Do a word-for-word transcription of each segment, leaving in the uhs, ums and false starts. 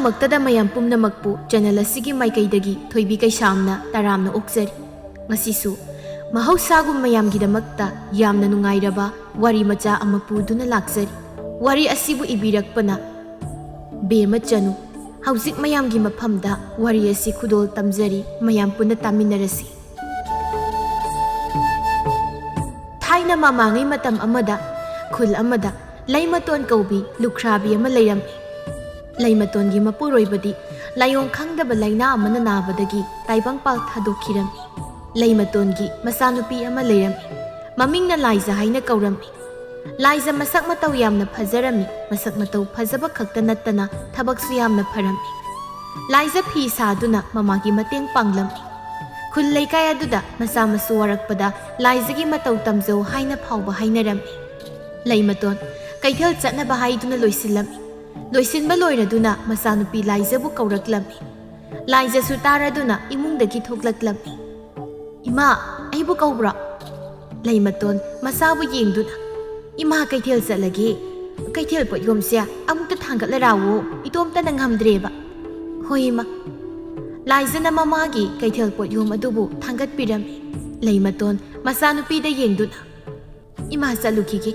ꯃꯇꯝꯗ ꯃꯌꯥꯝ ꯄꯨꯝꯅꯃꯛꯄꯨ ꯆꯦꯅꯦꯜ ꯑꯁꯤꯒꯤ ꯃꯥꯏꯀꯩꯗꯒꯤ ꯊꯣꯏꯕꯤ ꯀꯩꯁꯥꯝꯅ ꯇꯔꯥꯝꯅ ꯑꯣꯛꯆꯔꯤ꯫ ꯉꯁꯤꯁꯨ ꯃꯍꯧꯁꯥꯒꯨꯝ ꯃꯌꯥꯝꯒꯤꯗꯃꯛꯇ ꯌꯥꯝꯅ ꯅꯨꯡꯉꯥꯏꯔꯕ ꯋꯥꯔꯤ ꯃꯆꯥ ꯑꯃ ꯄꯨꯗꯨꯅ ꯂꯥꯛꯆꯔꯤ꯫ ꯋꯥꯔꯤ ꯑꯁꯤꯕꯨ ꯏꯕꯤꯔꯛꯄꯅ ꯕꯦꯃ ꯆꯅꯨ꯫ ꯍꯧꯖꯤꯛ ꯃꯌꯥꯝꯒꯤ ꯃꯐꯝꯗ ꯋꯥꯔꯤ ꯑꯁꯤ ꯈꯨꯗꯣꯜ ꯇꯝꯖꯔꯤ, ꯃꯌꯥꯝ ꯄꯨꯟꯅ ꯇꯥꯃꯤꯟꯅꯔꯁꯤ꯫ ꯊꯥꯏꯅ ꯃꯃꯥꯡꯉꯩ ꯃꯇꯝ ꯑꯃꯗ ꯈꯨꯜ ꯑꯃꯗ ꯂꯩꯃꯇꯣꯟ ꯀꯧꯕꯤ ꯂꯨꯈ꯭ꯔꯥꯕꯤ ꯑꯃ ꯂꯩꯔꯝꯃꯤ꯫ ꯂꯩꯃꯇꯣꯟꯒꯤ ꯃꯄꯨꯔꯣꯏꯕꯗꯤ ꯂꯥꯏꯑꯣꯡ ꯈꯪꯗꯕ ꯂꯥꯏꯅꯥ ꯑꯃꯅ ꯅꯥꯕꯗꯒꯤ ꯇꯥꯏꯕꯪꯄꯥꯜ ꯊꯥꯗꯣꯛꯈꯤꯔꯝꯃꯤ꯫ ꯂꯩꯃꯇꯣꯟꯒꯤ ꯃꯆꯥꯅꯨꯄꯤ ꯑꯃ ꯂꯩꯔꯝꯃꯤ꯫ ꯃꯃꯤꯡꯅ ꯂꯥꯏꯖ ꯍꯥꯏꯅ ꯀꯧꯔꯝꯃꯤ꯫ ꯂꯥꯏꯖ ꯃꯁꯛ ꯃꯇꯧ ꯌꯥꯝꯅ ꯐꯖꯔꯝꯃꯤ꯫ ꯃꯁꯛ ꯃꯇꯧ ꯐꯖꯕ ꯈꯛꯇ ꯅꯠꯇꯅ ꯊꯕꯛꯁꯨ ꯌꯥꯝꯅ ꯐꯔꯝꯃꯤ꯫ ꯂꯥꯏꯖ ꯐꯤ ꯁꯥꯗꯨꯅ ꯃꯃꯥꯒꯤ ꯃꯇꯦꯡ ꯄꯥꯡꯂꯝꯃꯤ꯫ ꯈꯨꯜ ꯂꯩꯀꯥꯏ ꯑꯗꯨꯗ ꯃꯆꯥ ꯃꯁꯨ ꯋꯥꯔꯛꯄꯗ ꯂꯥꯏꯖꯒꯤ ꯃꯇꯧ ꯇꯝꯖꯧ ꯍꯥꯏꯅ ꯐꯥꯎꯕ ꯍꯥꯏꯅꯔꯝꯃꯤ꯫ ꯂꯩꯃꯇꯣꯟ ꯀꯩꯊꯦꯜ ꯆꯠꯅꯕ ꯍꯥꯏꯗꯨꯅ ꯂꯣꯏꯁꯤꯜꯂꯝꯃꯤ꯫ ꯂꯣꯏꯁꯤꯟꯕ ꯂꯣꯏꯔꯗꯨꯅ ꯃꯆꯥꯅꯨꯄꯤ ꯂꯥꯏꯖꯕꯨ ꯀꯧꯔꯛꯂꯝꯃꯤ꯫ ꯂꯥꯏꯖꯁꯨ ꯇꯥꯔꯗꯨꯅ ꯏꯃꯨꯡꯗꯒꯤ ꯊꯣꯛꯂꯛꯂꯝꯃꯤ꯫ "ꯏꯃꯥ, ꯑꯩꯕꯨ ꯀꯧꯕ꯭ꯔꯣ?" ꯂꯩꯃꯇꯣꯟ ꯃꯆꯥꯕꯨ ꯌꯦꯡꯗꯨꯅ, "ꯏꯃꯥ, ꯀꯩꯊꯦꯜ ꯆꯠꯂꯒꯦ꯫ ꯀꯩꯊꯦꯜ ꯄꯣꯠꯌꯣꯝꯁꯦ ꯑꯃꯨꯛꯇ ꯊꯥꯡꯒꯠꯂꯔꯥꯎꯋꯣ, ꯏꯇꯣꯝꯇꯅ ꯉꯝꯗ꯭ꯔꯦꯕ꯫" "ꯍꯣꯏ, ꯏꯃꯥ꯫" ꯂꯥꯏꯖꯅ ꯃꯃꯥꯒꯤ ꯀꯩꯊꯦꯜ ꯄꯣꯠꯌꯣꯝ ꯑꯗꯨꯕꯨ ꯊꯥꯡꯒꯠꯄꯤꯔꯝꯃꯤ꯫ ꯂꯩꯃꯇꯣꯟ ꯃꯆꯥꯅꯨꯄꯤꯗ ꯌꯦꯡꯗꯨꯅ, "ꯏꯃꯥ ꯆꯠꯂꯨꯈꯤꯒꯦ꯫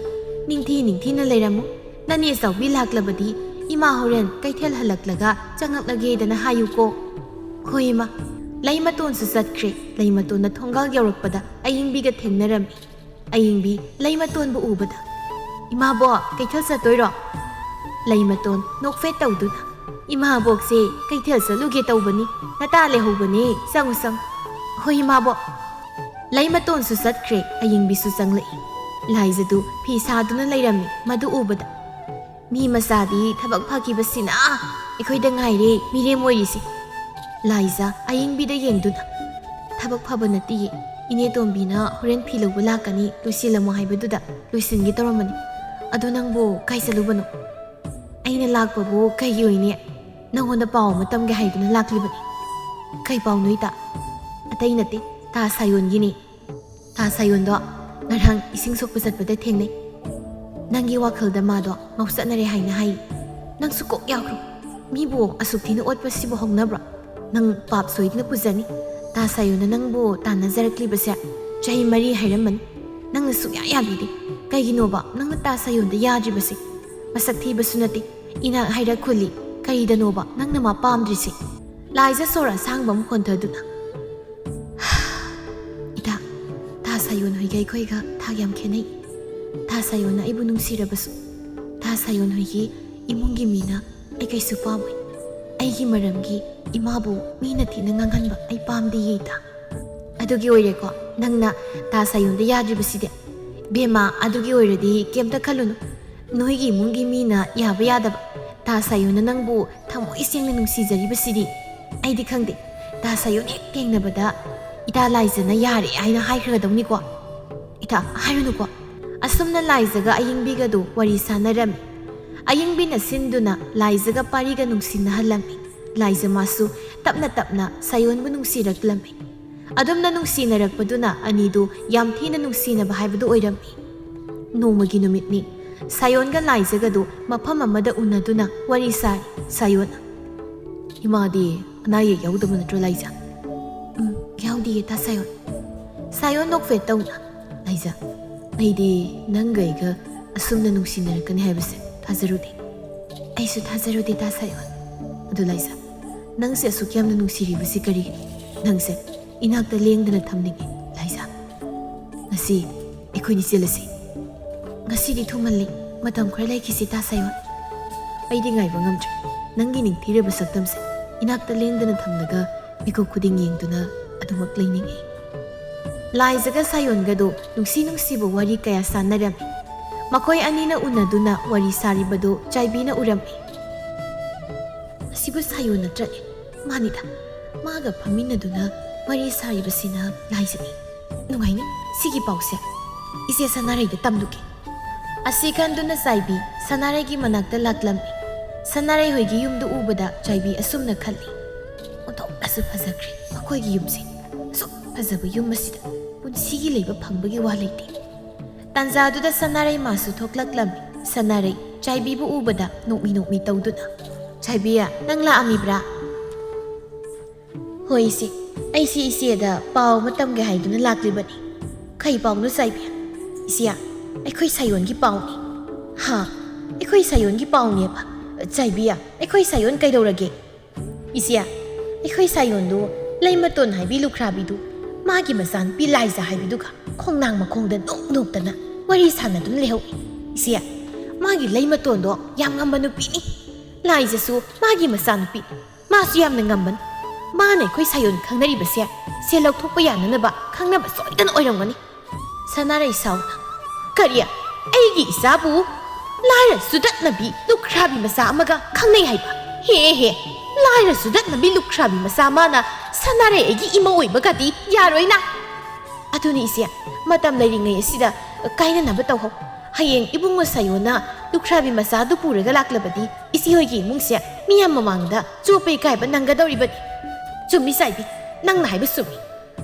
ꯅꯤꯡꯊꯤ ꯅꯤꯡꯊꯤꯅ ꯂꯩꯔꯝꯃꯨ꯫ ꯅꯅꯦ ꯆꯥꯎꯕꯤ ꯂꯥꯛꯂꯕꯗꯤ ꯏꯃꯥ ꯍꯣꯔꯦꯟ ꯀꯩꯊꯦꯜ ꯍꯜꯂꯛꯂꯒ ꯆꯪꯉꯛꯂꯒꯦꯗꯅ ꯍꯥꯏꯌꯨꯀꯣ꯫" "ꯍꯣꯏ, ꯏꯃꯥ꯫" ꯂꯩꯃꯇꯣꯟꯁꯨ ꯆꯠꯈ꯭ꯔꯦ꯫ ꯂꯩꯃꯇꯣꯟꯅ ꯊꯣꯡꯒꯥꯜ ꯌꯧꯔꯛꯄꯗ ꯑꯌꯤꯡꯕꯤꯒ ꯊꯦꯡꯅꯔꯝꯃꯤ꯫ ꯑꯌꯤꯡꯕꯤ ꯂꯩꯃꯇꯣꯟꯕꯨ ꯎꯕꯗ, "ꯏꯃꯥꯕꯣꯛ, ꯀꯩꯊꯦꯜ ꯆꯠꯇꯣꯏꯔꯣ?" ꯂꯩꯃꯇꯣꯟ ꯅꯣꯛꯐꯦꯠ ꯇꯧꯗꯨꯅ, "ꯏꯃꯥꯕꯣꯛꯁꯦ ꯀꯩꯊꯦꯜ ꯆꯠꯂꯨꯒꯦ ꯇꯧꯕꯅꯤ, ꯅꯇꯥ ꯂꯩꯍꯧꯕꯅꯦ, ꯆꯪꯉꯨ ꯆꯪꯉꯨ꯫" "ꯍꯣꯏ ꯏꯃꯥꯕꯣꯛ꯫" ꯂꯩꯃꯇꯣꯟꯁꯨ ꯆꯠꯈ꯭ꯔꯦ, ꯑꯌꯤꯡꯕꯤꯁꯨ ꯆꯪꯂꯛꯏ꯫ ꯂꯥꯏꯖꯗꯨ ꯐꯤ ꯁꯥꯗꯨꯅ ꯂꯩꯔꯝꯃꯤ꯫ ꯃꯗꯨ ꯎꯕꯗ, "ꯃꯤ ꯃꯆꯥꯗꯤ ꯊꯕꯛ ꯐꯈꯤꯕꯁꯤꯅ ꯑꯩꯈꯣꯏꯗ ꯉꯥꯏꯔꯦ ꯃꯤꯔꯦꯝ ꯑꯣꯏꯔꯤꯁꯦ꯫" ꯂꯥꯏꯖ ꯑꯌꯤꯡꯕꯤꯗ ꯌꯦꯡꯗꯨꯅ, "ꯊꯕꯛ ꯐꯕ ꯅꯠꯇꯤꯌꯦ, ꯏꯅꯦ ꯇꯣꯝꯕꯤꯅ ꯍꯣꯔꯦꯟ ꯐꯤ ꯂꯧꯕ ꯂꯥꯛꯀꯅꯤ, ꯂꯣꯏꯁꯤꯜꯂꯝꯃꯣ ꯍꯥꯏꯕꯗꯨꯗ ꯂꯣꯏꯁꯤꯟꯒꯦ ꯇꯧꯔꯝꯕꯅꯤ꯫ ꯑꯗꯣ ꯅꯪꯕꯨ ꯀꯥꯏ ꯆꯠꯂꯨꯕꯅꯣ?" "ꯑꯩꯅ ꯂꯥꯛꯄꯕꯨ ꯀꯩꯒꯤ ꯑꯣꯏꯅꯤ? ꯅꯪꯉꯣꯟꯗ ꯄꯥꯎ ꯑꯃ ꯇꯝꯒꯦ ꯍꯥꯏꯗꯨꯅ ꯂꯥꯛꯂꯤꯕꯅꯤ꯫" "ꯀꯩ ꯄꯥꯎꯅꯣ ꯏꯇꯥ?" "ꯑꯇꯩ ꯅꯠꯇꯦ, ꯇꯥ ꯁꯥꯌꯣꯟꯒꯤꯅꯤ꯫ ꯇꯥ ꯁꯥꯌꯣꯟꯗꯣ ꯉꯔꯥꯡ ꯏꯁꯤꯡ ꯁꯣꯛꯄ ꯆꯠꯄꯗ ꯊꯦꯡꯅꯩ꯫ ꯅꯪꯒꯤ ꯋꯥꯈꯜꯗ ꯃꯥꯗꯣ ꯉꯥꯎꯆꯠꯅꯔꯦ ꯍꯥꯏꯅ ꯍꯥꯏ꯫ ꯅꯪꯁꯨ ꯀꯣꯛ ꯌꯥꯎꯈ꯭ꯔꯣ꯫ ꯃꯤꯕꯨ ꯑꯁꯨꯛ ꯊꯤꯅ ꯑꯣꯠꯄꯁꯤꯕꯨ ꯍꯧꯅꯕ꯭ꯔꯣ? ꯅꯪ ꯄꯥꯞ ꯁꯣꯏꯗꯅ ꯄꯨꯖꯅꯤ꯫ ꯇꯥ ꯁꯥꯌꯣꯟꯅ ꯅꯪꯕꯨ ꯇꯥꯟꯅꯖꯔꯛꯂꯤꯕꯁꯦ ꯆꯍꯤ ꯃꯔꯤ ꯍꯥꯏꯔꯝꯃꯅꯤ꯫ ꯅꯪꯅ ꯁꯨꯡꯌꯥ ꯌꯥꯕꯤꯗꯦ꯫ ꯀꯩꯒꯤꯅꯣꯕ ꯅꯪꯅ ꯇꯥ ꯁꯥꯌꯣꯟꯗ ꯌꯥꯗ꯭ꯔꯤꯕꯁꯦ? ꯃꯁꯛ ꯊꯤꯕꯁꯨ ꯅꯠꯇꯦ, ꯏꯅꯥꯛ ꯍꯥꯏꯔ ꯈꯨꯜꯂꯤ꯫ ꯀꯔꯤꯗꯅꯣꯕ ꯅꯪꯅ ꯃꯥ ꯄꯥꯝꯗ꯭ꯔꯤꯁꯦ? ꯂꯥꯏꯖ ꯁꯣꯔ ꯑꯁꯥꯡꯕ ꯑꯃ ꯍꯣꯟꯊꯗꯨꯅ, "ꯏꯇꯥ, ꯇꯥ ꯁꯥꯌꯣꯟ ꯍꯣꯏꯒ ꯑꯩꯈꯣꯏꯒ ꯊꯥꯛ ꯌꯥꯝ ꯈꯦꯠꯅꯩ꯫ ꯇꯥ ꯁꯥꯌꯣꯟꯅ ꯑꯩꯕꯨ ꯅꯨꯡꯁꯤꯔꯕꯁꯨ, ꯇꯥ ꯁꯥꯌꯣꯟ ꯍꯣꯏꯒꯤ ꯏꯃꯨꯡꯒꯤ ꯃꯤꯅ ꯑꯩ ꯀꯩꯁꯨ ꯄꯥꯝꯃꯣꯏ꯫ ꯑꯩꯒꯤ ꯃꯔꯝꯒꯤ ꯏꯃꯥꯕꯨ ꯃꯤꯅ ꯊꯤꯅ ꯉꯥꯡꯍꯟꯕ ꯑꯩ ꯄꯥꯝꯗꯦꯌꯦ ꯏꯇꯥ꯫ ꯑꯗꯨꯒꯤ ꯑꯣꯏꯔꯦꯀꯣ ꯅꯪꯅ ꯇꯥ ꯁꯥꯌꯣꯟꯗ ꯌꯥꯗ꯭ꯔꯤꯕꯁꯤꯗꯤ? ꯕꯦꯝꯃ, ꯑꯗꯨꯒꯤ ꯑꯣꯏꯔꯗꯤ ꯀꯩꯝꯇ ꯈꯜꯂꯨꯅꯨ꯫ ꯅꯣꯏꯒꯤ ꯏꯃꯨꯡꯒꯤ ꯃꯤꯅ ꯌꯥꯕ ꯌꯥꯗꯕ, ꯇꯥ ꯁꯥꯌꯣꯟꯅ ꯅꯪꯕꯨ ꯊꯃꯣꯏ ꯁꯦꯡꯅ ꯅꯨꯡꯁꯤꯖꯔꯤꯕꯁꯤꯗꯤ ꯑꯩꯗꯤ ꯈꯪꯗꯦ꯫ ꯇꯥ ꯁꯥꯌꯣꯟ ꯍꯦꯛ ꯊꯦꯡꯅꯕꯗ ꯏꯇꯥ ꯂꯥꯏꯖꯅ ꯌꯥꯔꯦ ꯍꯥꯏꯅ ꯍꯥꯏꯈ꯭ꯔꯒꯗꯧꯅꯤꯀꯣ꯫ ꯏꯇꯥ, ꯍꯥꯏꯔꯨꯅꯨꯀꯣ꯫" ꯑꯁꯨꯝꯅ ꯂꯥꯏꯖꯒ ꯑꯌꯤꯡꯕꯤꯒꯗꯨ ꯋꯥꯔꯤ ꯁꯥꯟꯅꯔꯝꯃꯤ꯫ ꯑꯌꯤꯡꯕꯤꯅ ꯁꯤꯟꯗꯨꯅ ꯂꯥꯏꯖꯒ ꯄꯥꯔꯤꯒ ꯅꯨꯡꯁꯤꯅꯍꯜꯂꯝꯃꯤ꯫ ꯂꯥꯏꯖ ꯃꯥꯁꯨ ꯇꯞꯅ ꯇꯞꯅ ꯁꯥꯌꯣꯟꯕꯨ ꯅꯨꯡꯁꯤꯔꯛꯂꯝꯃꯤ꯫ ꯑꯗꯨꯝꯅ ꯅꯨꯡꯁꯤꯅꯔꯛꯄꯗꯨꯅ ꯑꯅꯤꯗꯨ ꯌꯥꯝ ꯊꯤꯅ ꯅꯨꯡꯁꯤꯅꯕ ꯍꯥꯏꯕꯗꯨ ꯑꯣꯏꯔꯝꯃꯤ꯫ ꯅꯣꯡꯃꯒꯤ ꯅꯨꯃꯤꯠꯅꯤ꯫ ꯁꯥꯌꯣꯟꯒ ꯂꯥꯏꯖꯒꯗꯨ ꯃꯐꯝ ꯑꯃꯗ ꯎꯅꯗꯨꯅ ꯋꯥꯔꯤ ꯁꯥꯔꯤ꯫ ꯁꯥꯌꯣꯟ, "ꯏꯃꯥꯗꯤ ꯑꯅꯥ ꯑꯌꯦꯛ ꯌꯥꯎꯗꯕ ꯅꯠꯇ꯭ꯔꯣ, ꯂꯥꯏꯖ?" "ꯎꯝ, ꯌꯥꯎꯗꯤꯌꯦ, ꯇꯥ ꯁꯥꯌꯣꯟ꯫" ꯁꯥꯌꯣꯟ ꯅꯣꯛꯐꯦꯠ ꯇꯧꯅ, "ꯂꯥꯏꯖ, ꯑꯩꯗꯤ ꯅꯪꯒ ꯑꯩꯒ ꯑꯁꯨꯝꯅ ꯅꯨꯡꯁꯤꯅꯔꯛꯀꯅꯤ ꯍꯥꯏꯕꯁꯦ ꯊꯥꯖꯔꯨꯗꯦ꯫" "ꯑꯩꯁꯨ ꯊꯥꯖꯔꯨꯗꯦ, ꯇꯥ ꯁꯥꯌꯣꯟ꯫" "ꯑꯗꯨ ꯂꯥꯏꯖ, ꯅꯪꯁꯦ ꯑꯁꯨꯛ ꯌꯥꯝꯅ ꯅꯨꯡꯁꯤꯔꯤꯕꯁꯤ ꯀꯔꯤꯒꯤꯅꯣ? ꯅꯪꯁꯦ ꯏꯅꯥꯛꯇ ꯂꯦꯡꯗꯅ ꯊꯝꯅꯤꯡꯉꯤ, ꯂꯥꯏꯖ꯫ ꯉꯁꯤ ꯑꯩꯈꯣꯏꯅꯤ ꯆꯦꯜꯂꯁꯤ꯫" "ꯉꯁꯤꯗꯤ ꯊꯨꯃꯜꯂꯤ, ꯃꯇꯝ ꯈꯔ ꯂꯩꯈꯤꯁꯤ, ꯇꯥ ꯁꯥꯌꯣꯟ꯫" "ꯑꯩꯗꯤ ꯉꯥꯏꯕ ꯉꯝꯗ꯭ꯔꯦ꯫ ꯅꯪꯒꯤ ꯅꯤꯡꯊꯤꯔꯕ ꯁꯛꯇꯝꯁꯦ ꯏꯅꯥꯛꯇ ꯂꯦꯡꯗꯅ ꯊꯝꯂꯒ ꯃꯤꯀꯨꯞ ꯈꯨꯗꯤꯡ ꯌꯦꯡꯗꯨꯅ ꯑꯗꯨꯃꯛ ꯂꯩꯅꯤꯡꯏ꯫" ꯂꯥꯏꯖꯒ ꯁꯥꯌꯣꯟꯒꯗꯨ ꯅꯨꯡꯁꯤ ꯅꯨꯡꯁꯤꯕ ꯋꯥꯔꯤ ꯀꯌꯥ ꯁꯥꯟꯅꯔꯝꯃꯤ꯫ ꯃꯈꯣꯏ ꯑꯅꯤꯅ ꯎꯅꯗꯨꯅ ꯋꯥꯔꯤ ꯁꯥꯔꯤꯕꯗꯨ ꯆꯥꯏꯕꯤꯅ ꯎꯔꯝꯃꯤ꯫ "ꯑꯁꯤꯕꯨ ꯁꯥꯌꯣꯟ ꯅꯠꯇ꯭ꯔꯅꯦ? ꯃꯥꯅꯤꯗ, ꯃꯥꯒ ꯐꯝꯃꯤꯟꯅꯗꯨꯅ ꯋꯥꯔꯤ ꯁꯥꯔꯤꯕꯁꯤꯅ ꯂꯥꯏꯖꯅꯤ꯫ ꯅꯨꯡꯉꯥꯏꯅꯤ ꯁꯤꯒꯤ ꯄꯥꯎꯁꯦ꯫ ꯏꯆꯦ ꯁꯅꯥꯔꯩꯗ ꯇꯝꯂꯨꯒꯦ꯫" ꯑꯁꯤ ꯈꯟꯗꯨꯅ ꯆꯥꯏꯕꯤ ꯁꯅꯥꯔꯩꯒꯤ ꯃꯅꯥꯛꯇ ꯂꯥꯛꯂꯝꯃꯤ꯫ ꯁꯅꯥꯔꯩ ꯍꯣꯏꯒꯤ ꯌꯨꯝꯗꯨ ꯎꯕꯗ ꯆꯥꯏꯕꯤ ꯑꯁꯨꯝꯅ ꯈꯜꯂꯤ, "ꯑꯣꯟꯊꯣꯛꯅꯁꯨ ꯐꯖꯈ꯭ꯔꯦ ꯃꯈꯣꯏꯒꯤ ꯌꯨꯝꯁꯦ꯫ ꯑꯁꯨꯛ ꯐꯖꯕ ꯌꯨꯝ ꯑꯁꯤꯗ ꯄꯨꯟꯁꯤꯒꯤ ꯂꯩꯕ ꯐꯪꯕꯒꯤ ꯋꯥ ꯂꯩꯇꯦ꯫" ꯇꯥꯟꯖꯥꯗꯨꯗ ꯁꯅꯥꯔꯩ ꯃꯥꯁꯨ ꯊꯣꯛꯂꯛꯂꯝꯃꯤ꯫ ꯁꯅꯥꯔꯩ ꯆꯥꯏꯕꯤꯕꯨ ꯎꯕꯗ ꯅꯣꯛꯃꯤ ꯅꯣꯛꯃꯤ ꯇꯧꯗꯨꯅ, ꯆꯥꯏꯕꯤ, ꯅꯪ ꯂꯥꯛꯑꯝꯃꯤꯕ꯭ꯔꯥ? ꯍꯣꯏ ꯏꯆꯦ, ꯑꯩꯁꯤ ꯏꯆꯦꯗ ꯄꯥꯎ ꯑꯃ ꯇꯝꯒꯦ ꯍꯥꯏꯗꯨꯅ ꯂꯥꯛꯂꯤꯕꯅꯤ꯫ ꯀꯩ ꯄꯥꯎꯅꯣ ꯆꯥꯏꯕꯤ? ꯏꯆꯦ, ꯑꯩꯈꯣꯏ ꯁꯥꯌꯣꯟꯒꯤ ꯄꯥꯎꯅꯤ꯫ ꯍꯥ? ꯑꯩꯈꯣꯏ ꯁꯥꯌꯣꯟꯒꯤ ꯄꯥꯎꯅꯦꯕ? ꯆꯥꯏꯕꯤ, ꯑꯩꯈꯣꯏ ꯁꯥꯌꯣꯟ ꯀꯩꯗꯧꯔꯒꯦ? ꯏꯆꯦ, ꯑꯩꯈꯣꯏ ꯁꯥꯌꯣꯟꯗꯨ ꯂꯩꯃꯇꯣꯟ ꯍꯥꯏꯕꯤ ꯂꯨꯈ꯭ꯔꯥꯕꯤꯗꯨ ꯃꯥꯒꯤ ꯃꯆꯥꯅꯨꯄꯤ ꯂꯥꯏꯖ ꯍꯥꯏꯕꯤꯗꯨꯒ ꯈꯣꯡꯅꯥꯡ ꯃꯈꯣꯡꯗ ꯅꯣꯛ ꯅꯣꯛꯇꯅ ꯋꯥꯔꯤ ꯁꯥꯟꯅꯗꯨꯅ ꯂꯩꯍꯧꯏ꯫ ꯏꯆꯦ, ꯃꯥꯒꯤ ꯂꯩꯃꯇꯣꯟꯗꯣ ꯌꯥꯝ ꯉꯝꯕ ꯅꯨꯄꯤꯅꯤ꯫ ꯂꯥꯏꯖꯁꯨ ꯃꯥꯒꯤ ꯃꯆꯥꯅꯨꯄꯤ꯫ ꯃꯥꯁꯨ ꯌꯥꯝꯅ ꯉꯝꯕꯅꯤ꯫ ꯃꯥꯅ ꯑꯩꯈꯣꯏ ꯁꯥꯌꯣꯟ ꯈꯪꯅꯔꯤꯕꯁꯦ ꯁꯦꯜ ꯂꯧꯊꯣꯛꯄ ꯌꯥꯅꯅꯕ ꯈꯪꯅꯕ ꯁꯣꯏꯗꯅ ꯑꯣꯏꯔꯝꯒꯅꯤ꯫ ꯁꯅꯥꯔꯩ ꯁꯥꯎꯅ, "ꯀꯔꯤ? ꯑꯩꯒꯤ ꯏꯆꯥꯕꯨ ꯂꯥꯏꯔ ꯆꯨꯗꯠꯅꯕꯤ ꯂꯨꯈ꯭ꯔꯥꯕꯤ ꯃꯆꯥ ꯑꯃꯒ ꯈꯪꯅꯩ ꯍꯥꯏꯕ? ꯍꯦ ꯍꯦ, ꯂꯥꯏꯔ ꯆꯨꯗꯠꯅꯕꯤ ꯂꯨꯈ꯭ꯔꯥꯕꯤ ꯃꯆꯥ ꯃꯥꯅ ꯁꯅꯥꯔꯩ ꯑꯩꯒꯤ ꯏꯃꯥ ꯑꯣꯏꯕꯒꯗꯤ ꯌꯥꯔꯣꯏꯅ!" ꯑꯗꯨꯅꯤ ꯏꯆꯦ, ꯃꯇꯝ ꯂꯩꯔꯤꯉꯩ ꯑꯁꯤꯗ ꯀꯥꯏꯅꯅꯕ ꯇꯧꯍꯧ꯫ ꯍꯌꯦꯡ ꯏꯕꯨꯡꯉꯣ ꯁꯥꯌꯣꯟꯅ ꯂꯨꯈ꯭ꯔꯥꯕꯤ ꯃꯆꯥꯗꯨ ꯄꯨꯔꯒ ꯂꯥꯛꯂꯕꯗꯤ ꯏꯆꯦ ꯍꯣꯏꯒꯤ ꯏꯃꯨꯡꯁꯦ ꯃꯤꯌꯥꯝ ꯃꯃꯥꯡꯗ ꯆꯣꯞꯄ ꯏꯀꯥꯏꯕ ꯅꯪꯒꯗꯧꯔꯤꯕꯅꯤ꯫ ꯆꯨꯝꯃꯤ ꯆꯥꯏꯕꯤ, ꯅꯪꯅ ꯍꯥꯏꯕ ꯆꯨꯝꯃꯤ꯫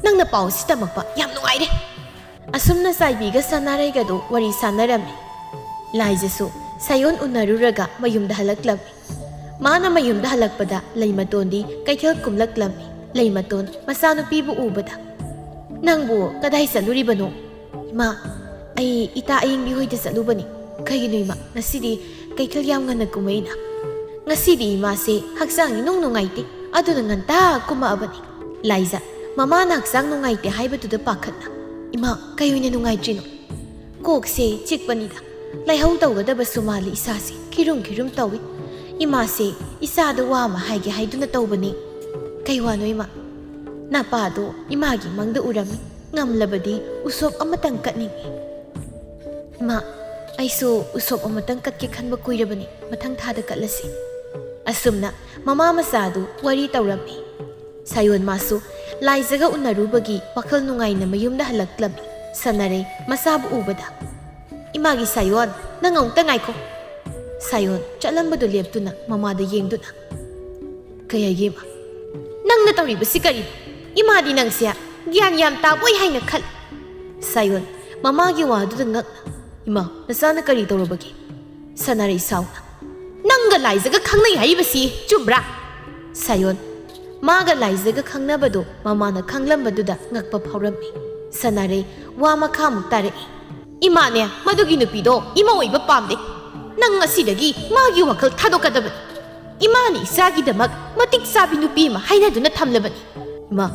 ꯅꯪꯅ ꯄꯥꯎ ꯑꯁꯤ ꯇꯝꯃꯛꯄ ꯌꯥꯝ ꯅꯨꯡꯉꯥꯏꯔꯦ꯫ ꯑꯁꯨꯝꯅ ꯆꯥꯏꯕꯤꯒ ꯁꯅꯥꯔꯩꯒꯗꯨ ꯋꯥꯔꯤ ꯁꯥꯟꯅꯔꯝꯃꯤ꯫ ꯂꯥꯏꯖꯁꯨ ꯁꯥꯌꯣꯟ ꯎꯅꯔꯨꯔꯒ ꯃꯌꯨꯝꯗ ꯍꯜꯂꯛꯂꯝꯃꯤ꯫ ꯃꯥꯅ ꯃꯌꯨꯝꯗ ꯍꯜꯂꯛꯄꯗ ꯂꯩꯃꯇꯣꯟꯗꯤ ꯀꯩꯊꯦꯜ ꯀꯨꯝꯂꯛꯂꯝꯃꯤ꯫ ꯂꯩꯃꯇꯣꯟ ꯃꯆꯥꯅꯨꯄꯤꯕꯨ ꯎꯕꯗ, "ꯅꯪꯕꯨ ꯀꯗꯥꯏ ꯆꯠꯂꯨꯔꯤꯕꯅꯣ?" "ꯏꯃꯥ, ꯑꯩ ꯏꯇꯥ ꯑꯌꯤꯡꯕꯤ ꯍꯣꯏꯗ ꯆꯠꯂꯨꯕꯅꯤ꯫ ꯀꯩꯒꯤꯅꯣ ꯏꯃꯥ, ꯉꯁꯤꯗꯤ ꯀꯩꯊꯦꯜ ꯌꯥꯝ ꯉꯟꯅ ꯀꯨꯝꯃꯛꯏꯅ?" "ꯉꯁꯤꯗꯤ ꯏꯃꯥꯁꯦ ꯍꯛꯆꯥꯡ ꯏꯅꯨꯡ ꯅꯨꯡꯉꯥꯏꯇꯦ, ꯑꯗꯨꯅ ꯉꯟꯇꯥ ꯀꯨꯝꯃꯛꯑꯕꯅꯤ꯫" ꯂꯥꯏꯖ, ꯃꯃꯥꯅ ꯍꯛꯆꯥꯡ ꯅꯨꯡꯉꯥꯏꯇꯦ ꯍꯥꯏꯕꯗꯨꯗ ꯄꯥꯈꯠꯅ, "ꯏꯃꯥ, ꯀꯩ ꯑꯣꯏꯅ ꯅꯨꯡꯉꯥꯏꯇ꯭ꯔꯤꯅꯣ?" "ꯀꯣꯛꯁꯦ ꯆꯤꯛꯄꯅꯤꯗ꯫ ꯂꯥꯏꯍꯧ ꯇꯧꯒꯗꯕꯁꯨ ꯃꯥꯜꯂꯤ ꯏꯁꯥꯁꯦ꯫ ꯈꯤꯔꯨꯝ ꯈꯤꯔꯨꯝ ꯇꯧꯏ꯫ ꯏꯃꯥꯁꯦ ꯏꯆꯥꯗ ꯋꯥ ꯑꯃ ꯍꯥꯏꯒꯦ ꯍꯥꯏꯗꯨꯅ ꯇꯧꯕꯅꯤ꯫" "ꯀꯩ ꯋꯥꯅꯣ ꯏꯃꯥ?" "ꯅꯄꯥꯗꯣ ꯏꯃꯥꯒꯤ ꯃꯪꯗ ꯎꯔꯝꯃꯤ꯫ ꯉꯝꯂꯕꯗꯤ ꯎꯁꯣꯞ ꯑꯃꯇꯪ ꯀꯠꯅꯤꯡꯏ꯫" "ꯏꯃꯥ, ꯑꯩꯁꯨ ꯎꯁꯣꯞ ꯑꯃꯇꯪ ꯀꯠꯀꯦ ꯈꯟꯕ ꯀꯨꯏꯔꯕꯅꯤ꯫ ꯃꯊꯪ ꯊꯥꯗ ꯀꯠꯂꯁꯤ꯫" ꯑꯁꯨꯝꯅ ꯃꯃꯥ ꯃꯆꯥꯗꯨ ꯋꯥꯔꯤ ꯇꯧꯔꯝꯃꯤ꯫ ꯁꯥꯌꯣꯟ ꯃꯥꯁꯨ ꯂꯥꯏꯖꯒ ꯎꯅꯔꯨꯕꯒꯤ ꯋꯥꯈꯜ ꯅꯨꯡꯉꯥꯏꯅ ꯃꯌꯨꯝꯗ ꯍꯜꯂꯛꯂꯝꯃꯤ꯫ ꯁꯅꯥꯔꯩ ꯃꯆꯥꯕꯨ ꯎꯕꯗ, "ꯏꯃꯥꯒꯤ ꯁꯥꯌꯣꯟ, ꯅꯪ ꯑꯃꯨꯛꯇ ꯉꯥꯏꯈꯣ꯫" ꯁꯥꯌꯣꯟ ꯆꯠꯂꯝꯕꯗꯨ ꯂꯦꯞꯇꯨꯅ ꯃꯃꯥꯗ ꯌꯦꯡꯗꯨꯅ, "ꯀꯩ ꯍꯥꯏꯒꯦ ꯏꯃꯥ? ꯅꯪꯅ ꯇꯧꯔꯤꯕꯁꯤ ꯀꯔꯤꯅꯣ? ꯏꯃꯥꯗꯤ ꯅꯪꯁꯦ ꯒ꯭ꯌꯥꯟ ꯌꯥꯝ ꯇꯥꯕꯣꯏ ꯍꯥꯏꯅ ꯈꯜꯂꯤ꯫" ꯁꯥꯌꯣꯟ ꯃꯃꯥꯒꯤ ꯋꯥꯗꯨꯗ ꯉꯛꯅ, "ꯏꯃꯥ, ꯅꯆꯥꯅ ꯀꯔꯤ ꯇꯧꯔꯕꯒꯦ?" ꯁꯅꯥꯔꯩ ꯁꯥꯎꯅ, "ꯅꯪꯒ ꯂꯥꯏꯖꯒ ꯈꯪꯅꯩ ꯍꯥꯏꯔꯤꯕꯁꯤ ꯆꯨꯝꯕ꯭ꯔꯥ?" ꯁꯥꯌꯣꯟ, ꯃꯥꯒ ꯂꯥꯏꯖꯒ ꯈꯪꯅꯕꯗꯨ ꯃꯃꯥꯅ ꯈꯪꯂꯝꯕꯗꯨꯗ ꯉꯛꯄ ꯐꯥꯎꯔꯝꯃꯤ꯫ ꯁꯅꯥꯔꯩ ꯋꯥ ꯃꯈꯥꯃꯨꯛ ꯇꯥꯔꯛꯏ꯫ "ꯏꯃꯥꯅꯦ, ꯃꯗꯨꯒꯤ ꯅꯨꯄꯤꯗꯣ ꯏꯃꯧ ꯑꯣꯏꯕ ꯄꯥꯝꯗꯦ꯫ ꯅꯪ ꯉꯁꯤꯗꯒꯤ ꯃꯥꯒꯤ ꯋꯥꯈꯜ ꯊꯥꯗꯣꯛꯀꯗꯕꯅꯤ꯫ ꯏꯃꯥꯅ ꯏꯆꯥꯒꯤꯗꯃꯛ ꯃꯇꯤꯛ ꯆꯥꯕꯤ ꯅꯨꯄꯤ ꯑꯃ ꯍꯥꯏꯅꯗꯨꯅ ꯊꯝꯂꯕꯅꯤ꯫" "ꯏꯃꯥ,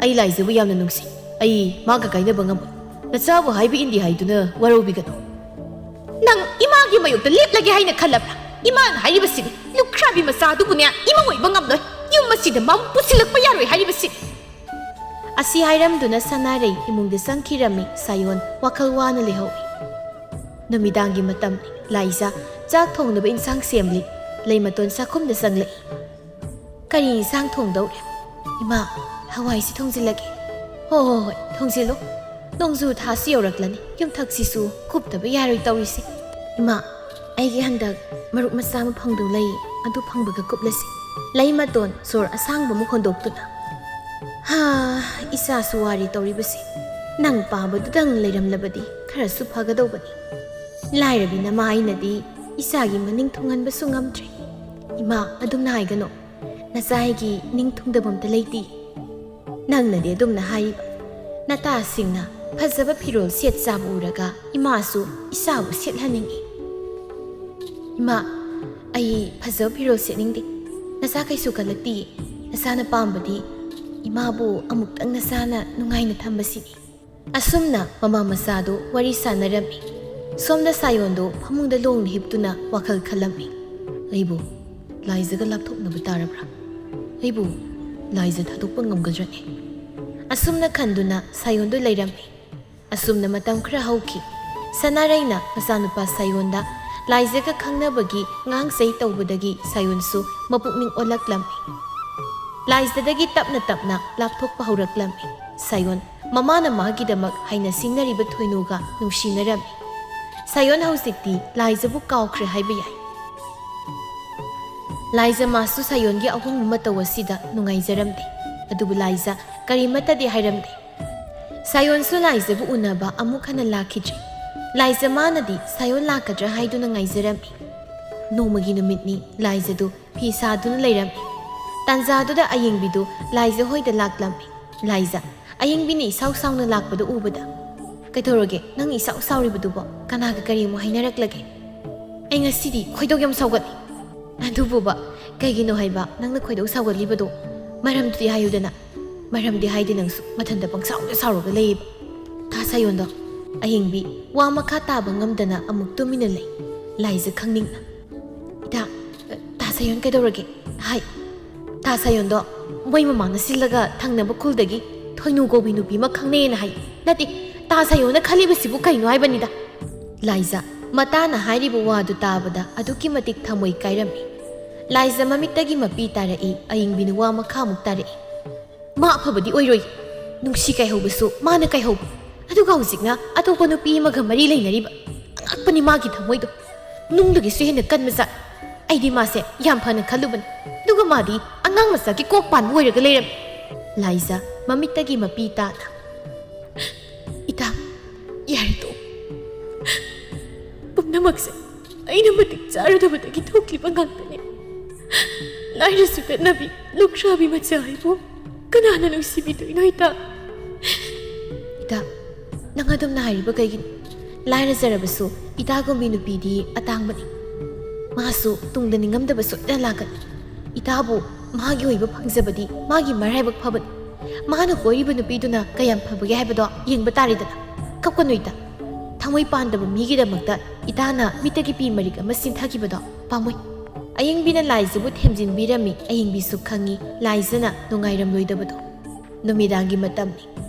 ꯑꯩ ꯂꯥꯏꯖꯕꯨ ꯌꯥꯝꯅ ꯅꯨꯡꯁꯤ꯫ ꯑꯩ ꯃꯥꯒ ꯀꯥꯏꯅꯕ ꯉꯝꯃꯣꯏ꯫ ꯅꯆꯥꯕꯨ ꯍꯥꯏꯕ ꯏꯟꯗꯦ ꯍꯥꯏꯗꯨꯅ ꯋꯥꯔꯧꯕꯤꯒꯅꯨ꯫" "ꯅꯪ ꯏꯃꯥꯒꯤ ꯃꯥꯌꯣꯛꯇ ꯂꯦꯞꯂꯒꯦ ꯍꯥꯏꯅ ꯈꯜꯂꯕ꯭ꯔꯥ? ꯏꯃꯥꯅ ꯍꯥꯏꯔꯤꯕꯁꯤꯅꯤ, ꯂꯨꯈ꯭ꯔꯥꯕꯤ ꯃꯆꯥ ꯑꯗꯨꯕꯨꯅꯦ ꯏꯃꯧ ꯑꯣꯏꯕ ꯉꯝꯂꯣꯏ꯫ ꯌꯨꯝ ꯑꯁꯤꯗ ꯃꯥꯕꯨ ꯄꯨꯁꯤꯜꯂꯛꯄ ꯌꯥꯔꯣꯏ ꯍꯥꯏꯔꯤꯕꯁꯤꯅꯤ꯫" ꯑꯁꯤ ꯍꯥꯏꯔꯝꯗꯨꯅ ꯁꯅꯥꯔꯩ ꯏꯃꯨꯡꯗ ꯆꯪꯈꯤꯔꯝꯃꯤ꯫ ꯁꯥꯌꯣꯟ ꯋꯥꯈꯜ ꯋꯥꯅ ꯂꯩꯍꯧꯏ꯫ ꯅꯨꯃꯤꯗꯥꯡꯒꯤ ꯃꯇꯝꯅꯤ꯫ ꯂꯥꯏꯖ ꯆꯥꯛ ꯊꯣꯡꯅꯕ ꯏꯟꯁꯥꯡ ꯁꯦꯝꯂꯤ꯫ ꯂꯩꯃꯇꯣꯟ ꯆꯥꯛꯈꯨꯝꯗ ꯆꯪꯂꯛꯏ꯫ "ꯀꯔꯤ ꯏꯟꯁꯥꯡ ꯊꯣꯡꯗꯧꯔꯦ?" "ꯏꯃꯥ, ꯍꯋꯥꯏꯁꯤ ꯊꯣꯡꯖꯤꯜꯂꯒꯦ꯫" "ꯍꯣ ꯍꯣ ꯍꯣꯏ, ꯊꯣꯡꯖꯤꯜꯂꯨ꯫ ꯅꯣꯡꯖꯨ ꯊꯥꯁꯨ ꯌꯧꯔꯛꯂꯅꯤ꯫ ꯌꯨꯝꯊꯛꯁꯤꯁꯨ ꯀꯨꯞꯇꯕ ꯌꯥꯔꯣꯏ ꯇꯧꯔꯤꯁꯦ꯫" "ꯏꯃꯥ, ꯑꯩꯒꯤ ꯍꯟꯗꯛ ꯃꯔꯨꯞ ꯃꯆꯥ ꯑꯃ ꯐꯪꯗꯧ ꯂꯩ꯫ ꯑꯗꯨ ꯐꯪꯕꯒ ꯀꯨꯞꯂꯁꯤ꯫" ꯂꯩꯃꯇꯣꯟ ꯁꯣꯔ ꯑꯁꯥꯡꯕ ꯑꯃ ꯍꯣꯟꯗꯣꯛꯇꯨꯅ, "ꯍꯥ, ꯏꯆꯥꯁꯨ ꯋꯥꯔꯦ ꯇꯧꯔꯤꯕꯁꯦ꯫ ꯅꯪ ꯄꯥꯝꯕꯗꯨꯗꯪ ꯂꯩꯔꯝꯂꯕꯗꯤ ꯈꯔꯁꯨ ꯐꯒꯗꯧꯕꯅꯤ꯫ ꯂꯥꯏꯔꯕꯤ ꯅꯃꯥ ꯑꯩꯅꯗꯤ ꯏꯆꯥꯒꯤ ꯃꯅꯤꯡ ꯊꯨꯡꯍꯟꯕꯁꯨ ꯉꯝꯗ꯭ꯔꯦ꯫" "ꯏꯃꯥ, ꯑꯗꯨꯝꯅ ꯍꯥꯏꯒꯅꯨ꯫ ꯅꯆꯥ ꯑꯩꯒꯤ ꯅꯤꯡ ꯊꯨꯡꯗꯕ ꯑꯝꯇ ꯂꯩꯇꯦ꯫ ꯅꯪꯅꯗꯤ ꯑꯗꯨꯝꯅ ꯍꯥꯏꯔꯤꯕ꯫ ꯅꯇꯥꯁꯤꯡꯅ ꯐꯖꯕ ꯐꯤꯔꯣꯜ ꯁꯦꯠ ꯆꯥꯕ ꯎꯔꯒ ꯏꯃꯥꯁꯨ ꯏꯆꯥꯕꯨ ꯁꯦꯠꯍꯟꯅꯤꯡꯏ꯫" "ꯏꯃꯥ, ꯑꯩ ꯐꯖꯕ ꯐꯤꯔꯣꯜ ꯁꯦꯠꯅꯤꯡꯗꯦ꯫ ꯅꯆꯥ ꯀꯩꯁꯨ ꯈꯜꯂꯛꯇꯤꯌꯦ꯫ ꯅꯆꯥꯅ ꯄꯥꯝꯕꯗꯤ ꯏꯃꯥꯕꯨ ꯑꯃꯨꯛꯇꯪ ꯅꯆꯥꯅ ꯅꯨꯡꯉꯥꯏꯅ ꯊꯝꯕꯁꯤꯅꯤ꯫" ꯑꯁꯨꯝꯅ ꯃꯃꯥ ꯃꯆꯥꯗꯨ ꯋꯥꯔꯤ ꯁꯥꯟꯅꯔꯝꯃꯤ꯫ ꯁꯣꯝꯗ ꯁꯥꯌꯣꯟꯗꯨ ꯐꯃꯨꯡꯗ ꯂꯣꯡꯅ ꯍꯤꯞꯇꯨꯅ ꯋꯥꯈꯜ ꯈꯜꯂꯝꯃꯤ꯫ "ꯑꯩꯕꯨ ꯂꯥꯏꯖꯒ ꯂꯥꯞꯊꯣꯛꯅꯕ ꯇꯥꯔꯕ꯭ꯔꯥ? ꯑꯩꯕꯨ ꯂꯥꯏꯖ ꯊꯥꯗꯣꯛꯄ ꯉꯝꯒꯗ꯭ꯔꯅꯦ?" ꯑꯁꯨꯝꯅ ꯈꯟꯗꯨꯅ ꯁꯥꯌꯣꯟꯗꯨ ꯂꯩꯔꯝꯃꯤ꯫ ꯑꯁꯨꯝꯅ ꯃꯇꯝ ꯈꯔ ꯍꯧꯈꯤ꯫ ꯁꯅꯥꯔꯩꯅ ꯃꯆꯥꯅꯨꯄꯥ ꯁꯥꯌꯣꯟꯗ ꯂꯥꯏꯖꯒ ꯈꯪꯅꯕꯒꯤ ꯉꯥꯡ ꯆꯩ ꯇꯧꯕꯗꯒꯤ ꯁꯥꯌꯣꯟꯁꯨ ꯃꯄꯨꯛꯅꯤꯡ ꯑꯣꯜꯂꯛꯂꯝꯃꯤ꯫ ꯂꯥꯏꯖꯗꯒꯤ ꯇꯞꯅ ꯇꯞꯅ ꯂꯥꯞꯊꯣꯛꯄ ꯍꯧꯔꯛꯂꯝꯃꯤ꯫ ꯁꯥꯌꯣꯟ ꯃꯃꯥꯅ ꯃꯥꯒꯤꯗꯃꯛ ꯍꯥꯏꯅ ꯁꯤꯡꯅꯔꯤꯕ ꯊꯣꯏꯅꯨꯒ ꯅꯨꯡꯁꯤꯅꯔꯝꯃꯤ꯫ ꯁꯥꯌꯣꯟ ꯍꯧꯖꯤꯛꯇꯤ ꯂꯥꯏꯖꯕꯨ ꯀꯥꯎꯈ꯭ꯔꯦ ꯍꯥꯏꯕ ꯌꯥꯏ꯫ ꯂꯥꯏꯖ ꯃꯥꯁꯨ ꯁꯥꯌꯣꯟꯒꯤ ꯑꯍꯣꯡꯕ ꯃꯇꯧ ꯑꯁꯤꯗ ꯅꯨꯡꯉꯥꯏꯖꯔꯝꯗꯦ꯫ ꯑꯗꯨꯕꯨ ꯂꯥꯏꯖ ꯀꯔꯤꯃꯠꯇꯗꯤ ꯍꯥꯏꯔꯝꯗꯦ꯫ ꯁꯥꯌꯣꯟꯁꯨ ꯂꯥꯏꯖꯕꯨ ꯎꯅꯕ ꯑꯃꯨꯛ ꯍꯟꯅ ꯂꯥꯛꯈꯤꯗ꯭ꯔꯦ꯫ ꯂꯥꯏꯖ ꯃꯥꯅꯗꯤ ꯁꯥꯌꯣꯟ ꯂꯥꯛꯀꯗ꯭ꯔꯥ ꯍꯥꯏꯗꯨꯅ ꯉꯥꯏꯖꯔꯝꯃꯤ꯫ ꯅꯣꯡꯃꯒꯤ ꯅꯨꯃꯤꯠꯅꯤ꯫ ꯂꯥꯏꯖꯗꯨ ꯐꯤ ꯁꯥꯗꯨꯅ ꯂꯩꯔꯝꯃꯤ꯫ ꯇꯥꯟꯖꯥꯗꯨꯗ ꯑꯌꯦꯡꯕꯤꯗꯨ ꯂꯥꯏꯖ ꯍꯣꯏꯗ ꯂꯥꯛꯂꯝꯃꯤ꯫ ꯂꯥꯏꯖ, ꯑꯌꯦꯡꯕꯤꯅ ꯏꯁꯥꯎ ꯁꯥꯎꯅ ꯂꯥꯛꯄꯗꯨ ꯎꯕꯗ, "ꯀꯩꯗꯧꯔꯒꯦ? ꯅꯪ ꯏꯁꯥꯎ ꯁꯥꯎꯔꯤꯕꯗꯨꯕꯣ? ꯀꯅꯥꯒ ꯀꯔꯤ ꯑꯃꯨꯛ ꯍꯥꯏꯅꯔꯛꯂꯒꯦ?" "ꯑꯩ ꯉꯁꯤꯗꯤ ꯈꯣꯏꯗꯧ ꯌꯥꯝ ꯁꯥꯎꯒꯠꯂꯤ꯫" "ꯑꯗꯨꯕꯨꯕ, ꯀꯩꯒꯤꯅꯣ ꯍꯥꯏꯕ ꯅꯪꯅ ꯈꯣꯏꯗꯧ ꯁꯥꯎꯒꯠꯂꯤꯕꯗꯣ? ꯃꯔꯝꯗꯨꯗꯤ ꯍꯥꯏꯌꯨꯗꯅ꯫" "ꯃꯔꯝꯗꯤ ꯍꯥꯏꯗꯦ, ꯅꯪꯁꯨ ꯃꯊꯟꯇ ꯄꯪꯁꯥꯎꯗ ꯁꯥꯎꯔꯒ ꯂꯩꯌꯦꯕ꯫ ꯇꯥ ꯁꯥꯌꯣꯟꯗꯣ꯫" ꯑꯌꯦꯡꯕꯤ ꯋꯥ ꯃꯈꯥ ꯇꯥꯕ ꯉꯝꯗꯅ ꯑꯃꯨꯛ ꯇꯨꯃꯤꯟꯅ ꯂꯩ꯫ ꯂꯥꯏꯖ ꯈꯪꯅꯤꯡꯅ, "ꯏꯇꯥ, ꯇꯥ ꯁꯥꯌꯣꯟ ꯀꯩꯗꯧꯔꯒꯦ?" ꯍꯥꯏ꯫ "ꯇꯥ ꯁꯥꯌꯣꯟꯗꯣ ꯃꯣꯏ ꯃꯃꯥꯡꯗ ꯁꯤꯜꯂꯒ ꯊꯪꯅꯕ ꯈꯨꯜꯗꯒꯤ ꯊꯣꯏꯅꯨ ꯀꯧꯕꯤ ꯅꯨꯄꯤ ꯑꯃ ꯈꯪꯅꯩꯌꯦꯅ ꯍꯥꯏ꯫ ꯅꯠꯇꯦ, ꯇꯥ ꯁꯥꯌꯣꯟꯅ ꯈꯜꯂꯤꯕꯁꯤꯕꯨ ꯀꯩꯅꯣ ꯍꯥꯏꯕꯅꯤꯗ꯫" ꯂꯥꯏꯖ ꯃꯇꯥꯅ ꯍꯥꯏꯔꯤꯕ ꯋꯥꯗꯨ ꯇꯥꯕꯗ ꯑꯗꯨꯛꯀꯤ ꯃꯇꯤꯛ ꯊꯃꯣꯏ ꯀꯥꯏꯔꯝꯃꯤ꯫ ꯂꯥꯏꯖ ꯃꯃꯤꯠꯇꯒꯤ ꯃꯄꯤ ꯇꯥꯔꯛꯏ꯫ ꯑꯌꯦꯡꯕꯤꯅ ꯋꯥ ꯃꯈꯥꯃꯨꯛ ꯇꯥꯔꯛꯏ꯫ "ꯃꯥ ꯑꯐꯕꯗꯤ ꯑꯣꯏꯔꯣꯏ꯫ ꯅꯨꯡꯁꯤ ꯀꯥꯏꯍꯧꯕꯁꯨ ꯃꯥꯅ ꯀꯥꯏꯍꯧꯕ꯫ ꯑꯗꯨꯒ ꯍꯧꯖꯤꯛꯅ ꯑꯇꯣꯞꯄ ꯅꯨꯄꯤ ꯑꯃꯒ ꯃꯔꯤ ꯂꯩꯅꯔꯤꯕ꯫ ꯑꯉꯛꯄꯅꯤ ꯃꯥꯒꯤ ꯊꯃꯣꯏꯗꯣ꯫ ꯅꯨꯡꯗꯒꯤꯁꯨ ꯍꯦꯟꯅ ꯀꯟꯕ ꯖꯥꯠ꯫ ꯑꯩꯗꯤ ꯃꯥꯁꯦ ꯌꯥꯝ ꯐꯅ ꯈꯜꯂꯨꯕꯅꯤ꯫ ꯑꯗꯨꯒ ꯃꯥꯗꯤ ꯑꯉꯥꯡ ꯃꯆꯥꯒꯤ ꯀꯣꯛ ꯄꯥꯟꯕ ꯑꯣꯏꯔꯒ ꯂꯩꯔꯝꯃꯤ꯫" ꯂꯥꯏꯖ ꯃꯃꯤꯠꯇꯒꯤ ꯃꯄꯤ ꯇꯥꯅ, "ꯏꯇꯥ, ꯌꯥꯔꯦ ꯇꯣꯛꯑꯣ꯫ ꯄꯨꯝꯅꯃꯛꯁꯦ ꯑꯩꯅ ꯃꯇꯤꯛ ꯆꯥꯔꯨꯗꯕꯗꯒꯤ ꯊꯣꯛꯂꯤꯕ ꯉꯥꯛꯇꯅꯤ꯫ ꯂꯥꯏꯔ ꯁꯨꯒꯠꯅꯕꯤ ꯂꯨꯈ꯭ꯔꯥꯕꯤ ꯃꯆꯥ ꯍꯥꯏꯕꯨ ꯀꯅꯥꯅ ꯅꯨꯡꯁꯤꯕꯤꯗꯣꯏꯅꯣ, ꯏꯇꯥ?" "ꯏꯇꯥ, ꯅꯪ ꯑꯗꯨꯝꯅ ꯍꯥꯏꯔꯤꯕ ꯀꯩꯒꯤꯅꯣ? ꯂꯥꯏꯔꯖꯔꯕꯁꯨ ꯏꯇꯥꯒꯨꯝꯕꯤ ꯅꯨꯄꯤꯗꯤ ꯑꯇꯥꯡꯕꯅꯤ꯫ ꯃꯥꯁꯨ ꯇꯨꯡꯗ ꯅꯤꯡꯉꯝꯗꯕ ꯁꯣꯏꯗꯅ ꯂꯥꯛꯀꯅꯤ꯫ ꯏꯇꯥꯕꯨ ꯃꯥꯒꯤ ꯑꯣꯏꯕ ꯐꯪꯖꯕꯗꯤ ꯃꯥꯒꯤ ꯃꯔꯥꯏꯕꯛ ꯐꯕꯅꯤ꯫ ꯃꯥꯅ ꯀꯣꯏꯔꯤꯕ ꯅꯨꯄꯤꯗꯨꯅ ꯀꯌꯥꯝ ꯐꯕꯒꯦ ꯍꯥꯏꯕꯗꯣ ꯌꯦꯡꯕ ꯇꯥꯔꯦꯗꯅ꯫ ꯀꯞꯀꯅꯨ ꯏꯇꯥ꯫ ꯊꯃꯣꯏ ꯄꯥꯟꯗꯕ ꯃꯤꯒꯤꯗꯃꯛꯇ ꯏꯇꯥꯅ ꯃꯤꯠꯇꯒꯤ ꯄꯤ ꯃꯔꯤꯛ ꯑꯃ ꯆꯤꯟꯊꯈꯤꯕꯗꯣ ꯄꯥꯝꯃꯨꯏ꯫" ꯑꯌꯦꯡꯕꯤꯅ ꯂꯥꯏꯖꯕꯨ ꯊꯦꯝꯖꯤꯟꯕꯤꯔꯝꯃꯤ꯫ ꯑꯌꯦꯡꯕꯤꯁꯨ ꯈꯪꯉꯤ ꯂꯥꯏꯖꯅ ꯅꯨꯡꯉꯥꯏꯔꯝꯂꯣꯏꯗꯕꯗꯣ꯫ ꯅꯨꯃꯤꯗꯥꯡꯒꯤ ꯃꯇꯝꯅꯤ꯫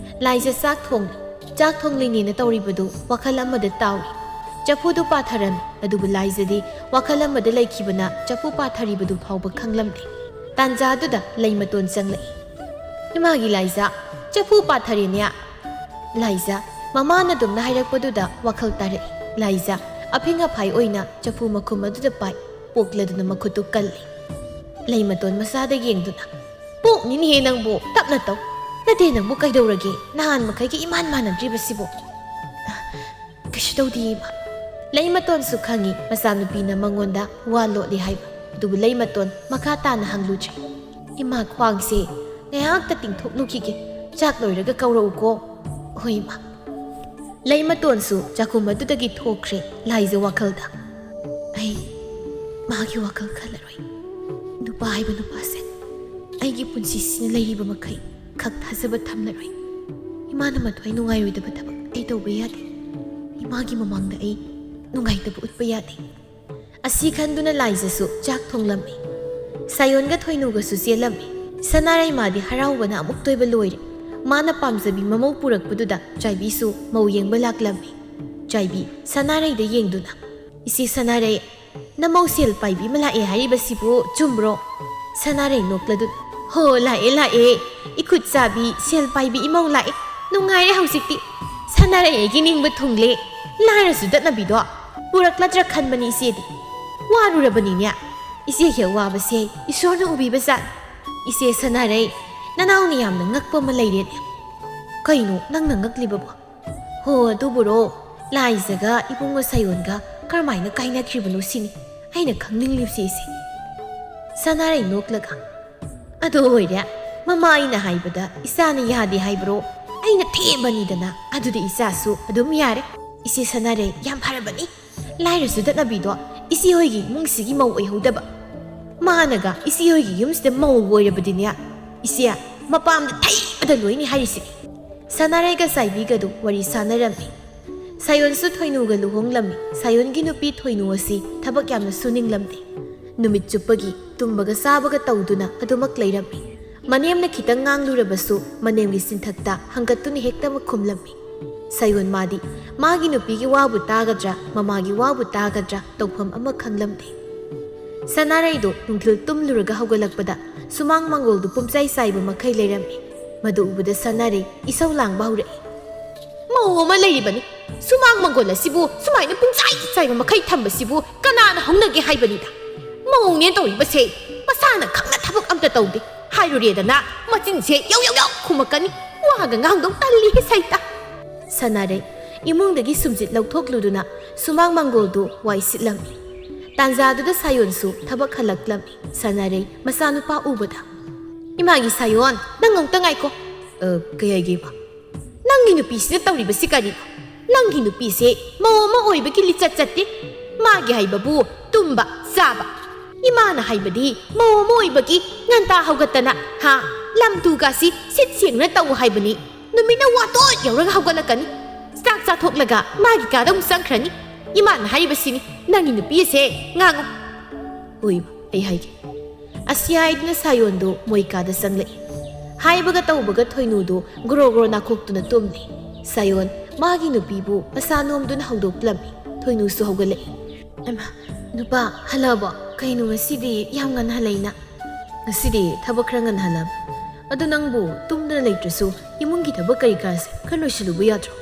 ꯂꯥꯏꯖ ꯆꯥꯛ ꯊꯣꯡꯂꯤ꯫ ꯆꯥꯛ ꯊꯣꯡꯂꯤꯅꯦꯅ ꯇꯧꯔꯤꯕꯗꯨ ꯋꯥꯈꯜ ꯑꯃꯗ ꯇꯥꯎꯏ꯫ ꯆꯐꯨꯗꯨ ꯄꯥꯊꯔꯝꯃꯤ, ꯑꯗꯨꯕꯨ ꯂꯥꯏꯖꯗꯤ ꯋꯥꯈꯜ ꯑꯃꯗ ꯂꯩꯈꯤꯕꯅ ꯆꯐꯨ ꯄꯥꯊꯔꯤꯕꯗꯨ ꯐꯥꯎꯕ ꯈꯪꯂꯝꯗꯦ꯫ ꯇꯥꯟꯖꯥꯗꯨꯗ ꯂꯩꯃꯇꯣꯟ ꯆꯪꯂꯛꯏ꯫ "ꯏꯃꯥꯒꯤ ꯂꯥꯏꯖ, ꯆꯐꯨ ꯄꯥꯊꯔꯦꯅꯦ!" ꯂꯥꯏꯖ ꯃꯃꯥꯅ ꯑꯗꯨꯝꯅ ꯍꯥꯏꯔꯛꯄꯗꯨꯗ ꯋꯥꯈꯜ ꯇꯥꯔꯛꯏ꯫ ꯂꯥꯏꯖ ꯑꯐꯤꯡ ꯑꯐꯥꯏ ꯑꯣꯏꯅ ꯆꯐꯨ ꯃꯈꯨꯝ ꯑꯗꯨꯗ ꯄꯥꯏ, ꯄꯣꯛꯂꯗꯨꯅ ꯃꯈꯨꯠꯇꯨ ꯀꯜꯂꯤ꯫ ꯂꯩꯃꯇꯣꯟ ꯃꯆꯥꯗ ꯌꯦꯡꯗꯨꯅ, "ꯄꯣꯛꯅꯤꯅꯦꯍꯦ ꯅꯪꯕꯨ, ꯇꯞꯅ ꯇꯧ꯫ ꯅꯠꯇꯦ, ꯅꯪꯕꯨ ꯀꯩꯗꯧꯔꯒꯦ? ꯅꯍꯥꯟ ꯃꯈꯩꯒ ꯏꯃꯥꯟ ꯃꯥꯟꯅꯗ꯭ꯔꯤꯕꯁꯤꯕꯨ?" "ꯀꯩꯁꯨ ꯇꯧꯗꯦ, ꯏꯃꯥ꯫ ꯂꯩꯃꯇꯣꯟꯁꯨ ꯈꯪꯏ ꯃꯆꯥꯅꯨꯄꯤꯅ ꯃꯉꯣꯟꯗ ꯋꯥ ꯂꯣꯠꯂꯤ ꯍꯥꯏꯕ꯫ ꯑꯗꯨꯕꯨ ꯂꯩꯃꯇꯣꯟ ꯃꯈꯥ ꯇꯥꯅ ꯍꯪꯂꯨꯗ꯭ꯔꯦ꯫ "ꯏꯃꯥ, ꯈ꯭ꯋꯥꯡꯁꯦ ꯉꯥꯏꯍꯥꯛꯇ ꯇꯤꯡꯊꯣꯛꯂꯨꯈꯤꯒꯦ꯫ ꯆꯥꯛ ꯂꯣꯏꯔꯒ ꯀꯧꯔꯛꯎꯀꯣ꯫" "ꯍꯣꯏ, ꯏꯃꯥ꯫" ꯂꯩꯃꯇꯣꯟꯁꯨ ꯆꯥꯛꯈꯨꯝ ꯑꯗꯨꯗꯒꯤ ꯊꯣꯛꯈ꯭ꯔꯦ꯫ ꯂꯥꯏꯖ ꯋꯥꯈꯜꯗ, "ꯑꯩ ꯃꯥꯒꯤ ꯋꯥꯈꯜ ꯈꯜꯂꯔꯣꯏ꯫ ꯅꯨꯄꯥ ꯍꯥꯏꯕ ꯅꯨꯄꯥꯁꯦ ꯑꯩꯒꯤ ꯄꯨꯟꯁꯤꯁꯤꯅ ꯂꯩꯔꯤꯕ ꯃꯈꯩ ꯈꯛ ꯊꯥꯖꯕ ꯊꯝꯂꯔꯣꯏ꯫ ꯏꯃꯥꯅ ꯃꯊ꯭ꯋꯥꯏ ꯅꯨꯡꯉꯥꯏꯔꯣꯏꯗꯕ ꯊꯕꯛ ꯑꯩ ꯇꯧꯕ ꯌꯥꯗꯦ꯫ ꯏꯃꯥꯒꯤ ꯃꯃꯥꯡꯗ ꯑꯩ ꯅꯨꯡꯉꯥꯏꯇꯕ ꯎꯠꯄ ꯌꯥꯗꯦ꯫" ꯑꯁꯤ ꯈꯟꯗꯨꯅ ꯂꯥꯏꯖꯁꯨ ꯆꯥꯛ ꯊꯣꯡꯂꯝꯃꯤ꯫ ꯁꯥꯌꯣꯟꯒ ꯊꯣꯏꯅꯨꯒꯁꯨ ꯆꯦꯜꯂꯝꯃꯤ꯫ ꯁꯅꯥꯔꯩ ꯃꯥꯗꯤ ꯍꯔꯥꯎꯕꯅ ꯑꯃꯨꯛꯇꯣꯏꯕ ꯂꯣꯏꯔꯦ꯫ ꯃꯥꯅ ꯄꯥꯝꯖꯕꯤ ꯃꯃꯧ ꯄꯨꯔꯛꯄꯗꯨꯗ ꯆꯥꯏꯕꯤꯁꯨ ꯃꯧ ꯌꯦꯡꯕ ꯂꯥꯛꯂꯝꯃꯤ꯫ ꯆꯥꯏꯕꯤ ꯁꯅꯥꯔꯩꯗ ꯌꯦꯡꯗꯨꯅ, "ꯏꯆꯦ ꯁꯅꯥꯔꯩ, ꯅꯃꯧ ꯁꯦꯜ ꯄꯥꯏꯕꯤ ꯑꯃ ꯂꯥꯛꯑꯦ ꯍꯥꯏꯔꯤꯕꯁꯤꯕꯨ ꯆꯨꯝꯕ꯭ꯔꯣ?" ꯁꯅꯥꯔꯩ ꯅꯣꯛꯂꯗꯨꯅ, "ꯍꯣ, ꯂꯥꯛꯑꯦ, ꯂꯥꯛꯑꯦ꯫ ꯏꯈꯨꯠ ꯆꯥꯕꯤ ꯁꯦꯜ ꯄꯥꯏꯕꯤ ꯏꯃꯧ ꯂꯥꯛꯑꯦ꯫ ꯅꯨꯡꯉꯥꯏꯔꯦ ꯍꯧꯖꯤꯛꯇꯤ꯫ ꯁꯅꯥꯔꯩ ꯑꯩꯒꯤ ꯅꯤꯡꯕ ꯊꯨꯡꯂꯦ꯫ ꯂꯥꯏꯔꯁꯨ ꯇꯠꯅꯕꯤꯗꯣ ꯄꯨꯔꯛꯂꯗ꯭ꯔꯥ ꯈꯟꯕꯅꯤ ꯏꯆꯦꯗꯤ꯫ ꯋꯥꯔꯨꯔꯕꯅꯤꯅꯦ꯫ ꯏꯆꯦꯒꯤ ꯑꯋꯥꯕꯁꯦ ꯏꯁꯣꯔꯅ ꯎꯕꯤꯕ ꯖꯥꯠꯅꯤ꯫ ꯏꯆꯦ ꯁꯅꯥꯔꯩ, ꯅꯅꯥꯎꯅ ꯌꯥꯝꯅ ꯉꯛꯄ ꯑꯃ ꯂꯩꯔꯦꯅꯦ꯫" "ꯀꯩꯅꯣ ꯅꯪꯅ ꯉꯛꯂꯤꯕꯕꯣ?" "ꯍꯣ, ꯑꯗꯨꯕꯨꯔꯣ, ꯂꯥꯏꯖꯒ ꯏꯕꯨꯡꯉꯣ ꯁꯥꯌꯣꯟꯒ ꯀꯔꯝꯍꯥꯏꯅ ꯀꯥꯏꯅꯈ꯭ꯔꯤꯕꯅꯣ ꯁꯤꯅꯤ ꯑꯩꯅ ꯈꯪꯅꯤꯡꯂꯤꯕꯁꯤ ꯏꯆꯦ꯫" ꯁꯅꯥꯔꯩ ꯅꯣꯛꯂꯒ, "ꯑꯗꯨ ꯑꯣꯏꯔꯦ, ꯃꯃꯥ ꯑꯩꯅ ꯍꯥꯏꯕꯗ ꯏꯆꯥꯅ ꯌꯥꯗꯦ ꯍꯥꯏꯕ꯭ꯔꯣ? ꯑꯩꯅ ꯊꯦꯝꯕꯅꯤꯗꯅ, ꯑꯗꯨꯗꯤ ꯏꯆꯥꯁꯨ ꯑꯗꯨꯝ ꯌꯥꯔꯦ꯫ ꯏꯆꯦ ꯁꯅꯥꯔꯩ, ꯌꯥꯝ ꯐꯔꯕꯅꯤ꯫ ꯂꯥꯏꯔꯁꯨ ꯇꯠꯅꯕꯤꯗꯣ ꯏꯆꯦ ꯍꯣꯏꯒꯤ ꯏꯃꯨꯡꯁꯤꯒꯤ ꯃꯧ ꯑꯣꯏꯍꯧꯗꯕ꯫ ꯃꯥꯅꯒ ꯏꯆꯦ ꯍꯣꯏꯒꯤ ꯌꯨꯝꯁꯤꯗ ꯃꯧ ꯑꯣꯏꯔꯕꯗꯤꯅꯦ, ꯏꯆꯦ ꯃꯄꯥꯝꯗ ꯊꯩꯕꯗ ꯂꯣꯏꯅꯤ ꯍꯥꯏꯔꯤꯁꯤꯅꯤ꯫" ꯁꯅꯥꯔꯩꯒ ꯆꯥꯏꯕꯤꯒꯗꯨ ꯋꯥꯔꯤ ꯁꯥꯟꯅꯔꯝꯃꯤ꯫ ꯁꯥꯌꯣꯟꯁꯨ ꯊꯣꯏꯅꯨꯒ ꯂꯨꯍꯣꯡꯂꯝꯃꯤ꯫ ꯁꯥꯌꯣꯟꯒꯤ ꯅꯨꯄꯤ ꯊꯣꯏꯅꯨ ꯑꯁꯤ ꯊꯕꯛ ꯌꯥꯝꯅ ꯁꯨꯅꯤꯡꯂꯝꯗꯦ꯫ ꯅꯨꯃꯤꯠ ꯆꯨꯞꯄꯒꯤ ꯇꯨꯝꯕꯒ ꯆꯥꯕꯒ ꯇꯧꯗꯨꯅ ꯑꯗꯨꯃꯛ ꯂꯩꯔꯝꯃꯤ꯫ ꯃꯅꯦꯝꯅ ꯈꯤꯇꯪ ꯉꯥꯡꯂꯨꯔꯕꯁꯨ ꯃꯅꯦꯝꯒꯤ ꯆꯤꯟꯊꯛꯇ ꯍꯪꯒꯠꯇꯨꯅ ꯍꯦꯛꯇꯃꯛ ꯈꯨꯝꯂꯝꯃꯤ꯫ ꯁꯥꯌꯣꯟ ꯃꯥꯗꯤ ꯃꯥꯒꯤ ꯅꯨꯄꯤꯒꯤ ꯋꯥꯕꯨ ꯇꯥꯒꯗ꯭ꯔꯥ, ꯃꯃꯥꯒꯤ ꯋꯥꯕꯨ ꯇꯥꯒꯗ꯭ꯔꯥ ꯇꯧꯐꯝ ꯑꯃ ꯈꯪꯂꯝꯗꯦ꯫ ꯁꯅꯥꯔꯩꯗꯣ ꯅꯨꯡꯊꯤꯜ ꯇꯨꯝꯂꯨꯔꯒ ꯍꯧꯒꯠꯂꯛꯄꯗ ꯁꯨꯃꯥꯡ ꯃꯥꯡꯒꯣꯜꯗꯨ ꯄꯨꯝꯆꯥꯏ ꯆꯥꯏꯕ ꯃꯈꯩ ꯂꯩꯔꯝꯃꯤ꯫ ꯃꯗꯨ ꯎꯕꯗ ꯁꯅꯥꯔꯩ ꯏꯁꯧ ꯂꯥꯡꯕ ꯍꯧꯔꯛꯏ꯫ "ꯃꯧ ꯑꯃ ꯂꯩꯔꯤꯕꯅꯤ, ꯁꯨꯃꯥꯡ ꯃꯥꯡꯒꯣꯜ ꯑꯁꯤꯕꯨ ꯁꯨꯃꯥꯏꯅ ꯄꯨꯝꯆꯥꯏ ꯆꯥꯏꯕ ꯃꯈꯩ ꯊꯝꯕꯁꯤꯕꯨ ꯀꯅꯥꯅ ꯍꯧꯅꯒꯦ ꯍꯥꯏꯕꯅꯤꯗ? ꯃꯧꯅꯦ ꯇꯧꯔꯤꯕꯁꯦ ꯃꯁꯥꯅ ꯈꯪꯅ ꯊꯕꯛ ꯑꯝꯇ ꯇꯧꯗꯦ꯫ ꯍꯥꯏꯔꯨꯔꯦꯗꯅ ꯃꯆꯤꯟꯁꯦ ꯌꯧ ꯌꯧ ꯌꯧ ꯈꯨꯝꯃꯛꯀꯅꯤ꯫ ꯋꯥꯒ ꯉꯥꯡꯗꯧ ꯇꯜꯂꯤ ꯁꯩꯇ꯫" ꯁꯅꯥꯔꯩ ꯏꯃꯨꯡꯗꯒꯤ ꯁꯨꯝꯖꯤꯠ ꯂꯧꯊꯣꯛꯂꯨꯗꯨꯅ ꯁꯨꯃꯥꯡ ꯃꯪꯒꯣꯜꯗꯨ ꯋꯥꯏ ꯁꯤꯠꯂꯝꯃꯤ꯫ ꯇꯥꯟꯖꯥꯗꯨꯗ ꯁꯥꯌꯣꯟꯁꯨ ꯊꯕꯛ ꯍꯜꯂꯛꯂꯝꯃꯤ꯫ ꯁꯅꯥꯔꯩ ꯃꯆꯥꯅꯨꯄꯥ ꯎꯕꯗ, "ꯏꯃꯥꯒꯤ ꯁꯥꯌꯣꯟ, ꯅꯪ ꯑꯃꯨꯛꯇ ꯉꯥꯏꯈꯣ꯫" "ꯑ, ꯀꯩ ꯍꯥꯏꯒꯦ, ꯏꯃꯥ?" "ꯅꯪꯒꯤ ꯅꯨꯄꯤꯁꯤꯅ ꯇꯧꯔꯤꯕꯁꯤ ꯀꯔꯤꯅꯣ? ꯅꯪꯒꯤ ꯅꯨꯄꯤꯁꯦ ꯃꯧ ꯑꯃ ꯑꯣꯏꯕꯒꯤ ꯂꯤꯆꯠ ꯆꯠꯇꯦ꯫ ꯃꯥꯒꯤ ꯍꯥꯏꯕꯕꯨ ꯇꯨꯝꯕ, ꯆꯥꯕ꯫ ꯏꯃꯥꯅ ꯍꯥꯏꯕꯗꯤ ꯃꯧ ꯑꯃ ꯑꯣꯏꯕꯒꯤ ꯉꯟꯇꯥ ꯍꯧꯒꯠꯇꯅ, ꯍꯥ, ꯂꯝ ꯇꯨꯒꯥꯁꯤ ꯁꯤꯠ ꯁꯦꯡꯅ ꯇꯧ ꯍꯥꯏꯕꯅꯤ꯫ ꯅꯨꯃꯤꯠꯅ ꯋꯥꯇꯣꯟ ꯌꯧꯔꯒ ꯍꯧꯒꯠꯂꯛꯀꯅꯤ꯫ ꯆꯥꯛ ꯆꯥꯊꯣꯛꯂꯒ ꯃꯥꯒꯤ ꯀꯥꯗ ꯑꯃꯨꯛ ꯆꯪꯈ꯭ꯔꯅꯤ꯫ ꯏꯃꯥꯅ ꯍꯥꯏꯔꯤꯕꯁꯤꯅꯤ, ꯅꯪꯒꯤ ꯅꯨꯄꯤ ꯑꯁꯦ ꯉꯥꯡꯉꯨ꯫" "ꯍꯣꯏ, ꯏꯃꯥ, ꯑꯩ ꯍꯥꯏꯒꯦ꯫" ꯑꯁꯤ ꯍꯥꯏꯗꯨꯅ ꯁꯥꯌꯣꯟꯗꯨ ꯃꯣꯏ ꯀꯥꯗ ꯆꯪꯂꯛꯏ꯫ ꯍꯥꯏꯕꯒ ꯇꯧꯕꯒ ꯊꯣꯏꯅꯨꯗꯨ ꯒ꯭ꯔꯣ ꯒ꯭ꯔꯣ ꯅꯥꯈꯣꯛꯇꯨꯅ ꯇꯨꯝꯂꯤ꯫ ꯁꯥꯌꯣꯟ ꯃꯥꯒꯤ ꯅꯨꯄꯤꯕꯨ ꯃꯁꯥ ꯅꯣꯝꯗꯨꯅ ꯍꯧꯗꯣꯛꯂꯝꯃꯤ꯫ ꯊꯣꯏꯅꯨꯁꯨ ꯍꯧꯒꯠꯂꯛꯏ꯫ "ꯏꯃꯥ, ꯅꯨꯄꯥ, ꯍꯜꯂꯛꯑꯕꯣ? ꯀꯩꯅꯣ ꯉꯁꯤꯗꯤ ꯌꯥꯝ ꯉꯟꯅ ꯍꯜꯂꯛꯏꯅ?" "ꯉꯁꯤꯗꯤ ꯊꯕꯛ ꯈꯔ ꯉꯟꯅ ꯍꯜꯂꯛꯑꯕ꯫ ꯑꯗꯣ ꯅꯪꯕꯨ ꯇꯨꯝꯗꯅ ꯂꯩꯇ꯭ꯔꯁꯨ ꯏꯃꯨꯡꯒꯤ ꯊꯕꯛ ꯀꯔꯤ ꯀꯔꯥꯁꯦ ꯈꯔ ꯂꯣꯏꯁꯤꯜꯂꯨꯕ ꯌꯥꯗ꯭ꯔꯣ?"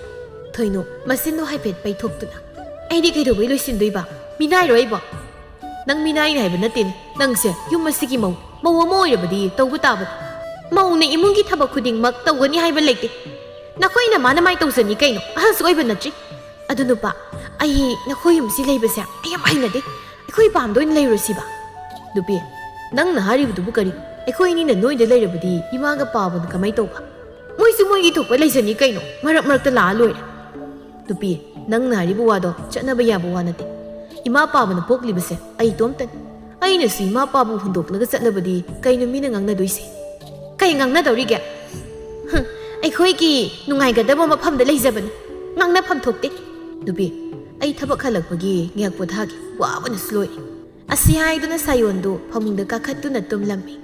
ꯊꯣꯏꯅꯨ ꯃꯆꯤꯟꯗꯨ ꯍꯥꯏꯐꯦꯠ ꯄꯩꯊꯣꯛꯇꯨꯅ, "ꯑꯩꯗꯤ ꯀꯩꯗꯧꯕꯩ ꯂꯣꯏꯁꯤꯟꯗꯣꯏꯕ? ꯃꯤꯅꯥꯏꯔꯣ ꯑꯩꯕꯣ?" "ꯅꯪ ꯃꯤꯅꯥꯏꯅꯤ ꯍꯥꯏꯕ ꯅꯠꯇꯦꯅꯦ꯫ ꯅꯪꯁꯦ ꯌꯨꯝ ꯑꯁꯤꯒꯤ ꯃꯧ, ꯃꯧ ꯑꯃ ꯑꯣꯏꯔꯕꯗꯤ ꯇꯧꯕ ꯇꯥꯕꯅꯤ꯫ ꯃꯧꯅ ꯏꯃꯨꯡꯒꯤ ꯊꯕꯛ ꯈꯨꯗꯤꯡꯃꯛ ꯇꯧꯒꯅꯤ ꯍꯥꯏꯕ ꯂꯩꯇꯦ꯫ ꯅꯈꯣꯏ ꯏꯅꯝꯃꯅ ꯃꯥꯏ ꯇꯧꯖꯅꯤ ꯀꯩꯅꯣ, ꯑꯍꯜꯁꯨ ꯑꯣꯏꯕ ꯅꯠꯇ꯭ꯔꯤ꯫ ꯑꯗꯨ ꯅꯨꯄꯥ, ꯑꯩ ꯅꯈꯣꯏ ꯌꯨꯝꯁꯤ ꯂꯩꯕꯁꯦ ꯑꯩ ꯌꯥꯝ ꯍꯩꯅꯗꯦ꯫ ꯑꯩꯈꯣꯏ ꯄꯥꯝꯗ ꯑꯣꯏꯅ ꯂꯩꯔꯨꯔꯁꯤꯕ?" "ꯅꯨꯄꯤ, ꯅꯪꯅ ꯍꯥꯏꯔꯤꯕꯗꯨꯕꯨ ꯀꯔꯤ? ꯑꯩꯈꯣꯏ ꯑꯅꯤꯅ ꯅꯣꯏꯗ ꯂꯩꯔꯕꯗꯤ ꯏꯃꯥꯒ ꯄꯥꯕꯅ ꯀꯃꯥꯏ ꯇꯧꯕ? ꯃꯣꯏꯁꯨ ꯃꯣꯏꯒꯤ ꯊꯣꯛꯄ ꯂꯩꯖꯅꯤ ꯀꯩꯅꯣ, ꯃꯔꯛ ꯃꯔꯛꯇ ꯂꯥꯛꯑ ꯂꯣꯏꯔꯦ꯫" "ꯅꯨꯄꯤ, ꯅꯪꯅ ꯍꯥꯏꯔꯤꯕ ꯋꯥꯗꯣ ꯆꯠꯅꯕ ꯌꯥꯕ ꯋꯥ ꯅꯠꯇꯦ꯫ ꯏꯃꯥ ꯄꯥꯕꯅ ꯄꯣꯛꯂꯤꯕꯁꯦ ꯑꯩ ꯏꯇꯣꯝꯇꯅꯤ꯫ ꯑꯩꯅꯁꯨ ꯏꯃꯥ ꯄꯥꯕꯨ ꯍꯨꯟꯗꯣꯛꯂꯒ ꯆꯠꯂꯕꯗꯤ ꯀꯩꯅꯣ ꯃꯤꯅ ꯉꯥꯡꯅꯗꯣꯏꯁꯦ?" "ꯀꯩ ꯉꯥꯡꯅꯗꯧꯔꯤꯒꯦ? ꯍꯨꯝ, ꯑꯩꯈꯣꯏꯒꯤ ꯅꯨꯡꯉꯥꯏꯒꯗꯕ ꯃꯐꯝꯗ ꯂꯩꯖꯕꯅꯤ, ꯉꯥꯡꯅꯐꯝ ꯊꯣꯛꯇꯦ꯫" "ꯅꯨꯄꯤ, ꯑꯩ ꯊꯕꯛ ꯍꯜꯂꯛꯄꯒꯤ ꯉꯥꯏꯍꯥꯛ ꯄꯣꯊꯥꯒꯦ, ꯋꯥꯕꯅꯁꯨ ꯂꯣꯏꯔꯦ꯫" ꯑꯁꯤ ꯍꯥꯏꯗꯨꯅ ꯁꯥꯌꯣꯟꯗꯨ ꯐꯃꯨꯡꯗ ꯀꯥꯈꯠꯇꯨꯅ ꯇꯨꯝꯂꯝꯃꯤ꯫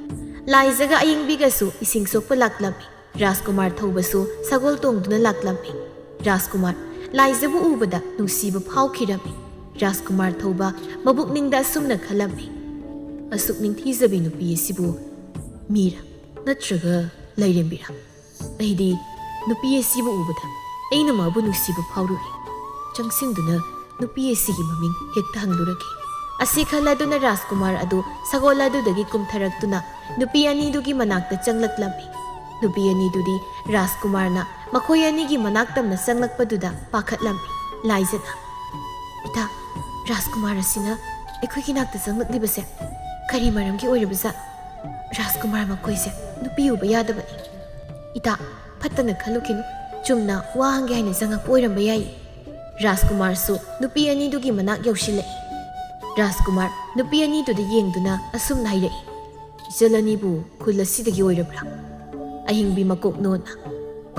ꯂꯥꯏꯖꯒ ꯑꯌꯤꯡꯕꯤꯒꯁꯨ ꯏꯁꯤꯡ ꯁꯣꯛꯄ ꯂꯥꯛꯂꯝꯃꯤ꯫ ꯔꯥꯖꯀꯨꯃꯥꯔ ꯊꯧꯕꯁꯨ ꯁꯒꯣꯜ ꯇꯣꯡꯗꯨꯅ ꯂꯥꯛꯂꯝꯃꯤ꯫ ꯔꯥꯖꯀꯨꯃꯥꯔ, ꯂꯥꯏꯖꯕꯨ ꯎꯕꯗ ꯅꯨꯡꯁꯤꯕ ꯐꯥꯎꯈꯤꯔꯝꯃꯤ꯫ ꯔꯥꯖꯀꯨꯃꯥꯔ ꯊꯧꯕ ꯃꯕꯨꯛꯅꯤꯡꯗ ꯑꯁꯨꯝꯅ ꯈꯜꯂꯝꯃꯤ, "ꯑꯁꯨꯛ ꯅꯤꯡꯊꯤꯖꯕꯤ ꯅꯨꯄꯤ ꯑꯁꯤꯕꯨ ꯃꯤꯔ ꯅꯠꯇ꯭ꯔꯒ ꯂꯥꯏꯔꯦꯝꯕꯤꯔ? ꯑꯩꯗꯤ ꯅꯨꯄꯤ ꯑꯁꯤꯕꯨ ꯎꯕꯗ ꯑꯩꯅ ꯃꯥꯕꯨ ꯅꯨꯡꯁꯤꯕ ꯐꯥꯎꯔꯨꯔꯦ꯫ ꯆꯪꯁꯤꯟꯗꯨꯅ ꯅꯨꯄꯤ ꯑꯁꯤꯒꯤ ꯃꯃꯤꯡ ꯍꯦꯛꯇ ꯍꯪꯂꯨꯔꯒꯦ꯫" ꯑꯁꯤ ꯈꯜꯂꯗꯨꯅ ꯔꯥꯖꯀꯨꯃꯥꯔ ꯑꯗꯨ ꯁꯒꯣꯜ ꯑꯗꯨꯗꯒꯤ ꯀꯨꯝꯊꯔꯛꯇꯨꯅ ꯅꯨꯄꯤ ꯑꯅꯤꯗꯨꯒꯤ ꯃꯅꯥꯛꯇ ꯆꯪꯂꯛꯂꯝꯃꯤ꯫ ꯅꯨꯄꯤ ꯑꯅꯤꯗꯨꯗꯤ ꯔꯥꯖꯀꯨꯃꯥꯔꯅ ꯃꯈꯣꯏ ꯑꯅꯤꯒꯤ ꯃꯅꯥꯛ ꯇꯝꯅ ꯆꯪꯂꯛꯄꯗꯨꯗ ꯄꯥꯈꯠꯂꯝꯃꯤ꯫ ꯂꯥꯏꯖꯅ, ꯏꯇꯥ, ꯔꯥꯖꯀꯨꯃꯥꯔ ꯑꯁꯤꯅ ꯑꯩꯈꯣꯏꯒꯤ ꯅꯥꯛꯇ ꯆꯪꯂꯛꯂꯤꯕꯁꯦ ꯀꯔꯤ ꯃꯔꯝꯒꯤ ꯑꯣꯏꯔꯕꯖꯥꯠꯅꯣ? ꯔꯥꯖꯀꯨꯃꯥꯔ ꯃꯈꯣꯏꯁꯦ ꯅꯨꯄꯤ ꯎꯕ ꯌꯥꯗꯕꯅꯤ꯫ ꯏꯇꯥ, ꯐꯠꯇꯅ ꯈꯜꯂꯨꯈꯤꯅꯨ꯫ ꯆꯨꯝꯅ ꯋꯥ ꯍꯪꯒꯦ ꯍꯥꯏꯅ ꯆꯪꯉꯛꯄ ꯑꯣꯏꯔꯝꯕ ꯌꯥꯏ꯫ ꯔꯥꯖꯀꯨꯃꯥꯔꯁꯨ ꯅꯨꯄꯤ ꯑꯅꯤꯗꯨꯒꯤ ꯃꯅꯥꯛ ꯌꯧꯁꯤꯜꯂꯛꯏ꯫ ꯔꯥꯖꯀꯨꯃꯥꯔ ꯅꯨꯄꯤ ꯑꯅꯤꯗꯨꯗ ꯌꯦꯡꯗꯨꯅ ꯑꯁꯨꯝꯅ ꯍꯥꯏꯔꯛꯏ, "ꯏꯆꯜ ꯑꯅꯤꯕꯨ ꯈꯨꯜ ꯑꯁꯤꯗꯒꯤ ꯑꯣꯏꯔꯕ꯭ꯔꯥ? ꯑꯍꯤꯡꯕꯤ ꯃꯀꯣꯛꯅꯣꯟꯅ?"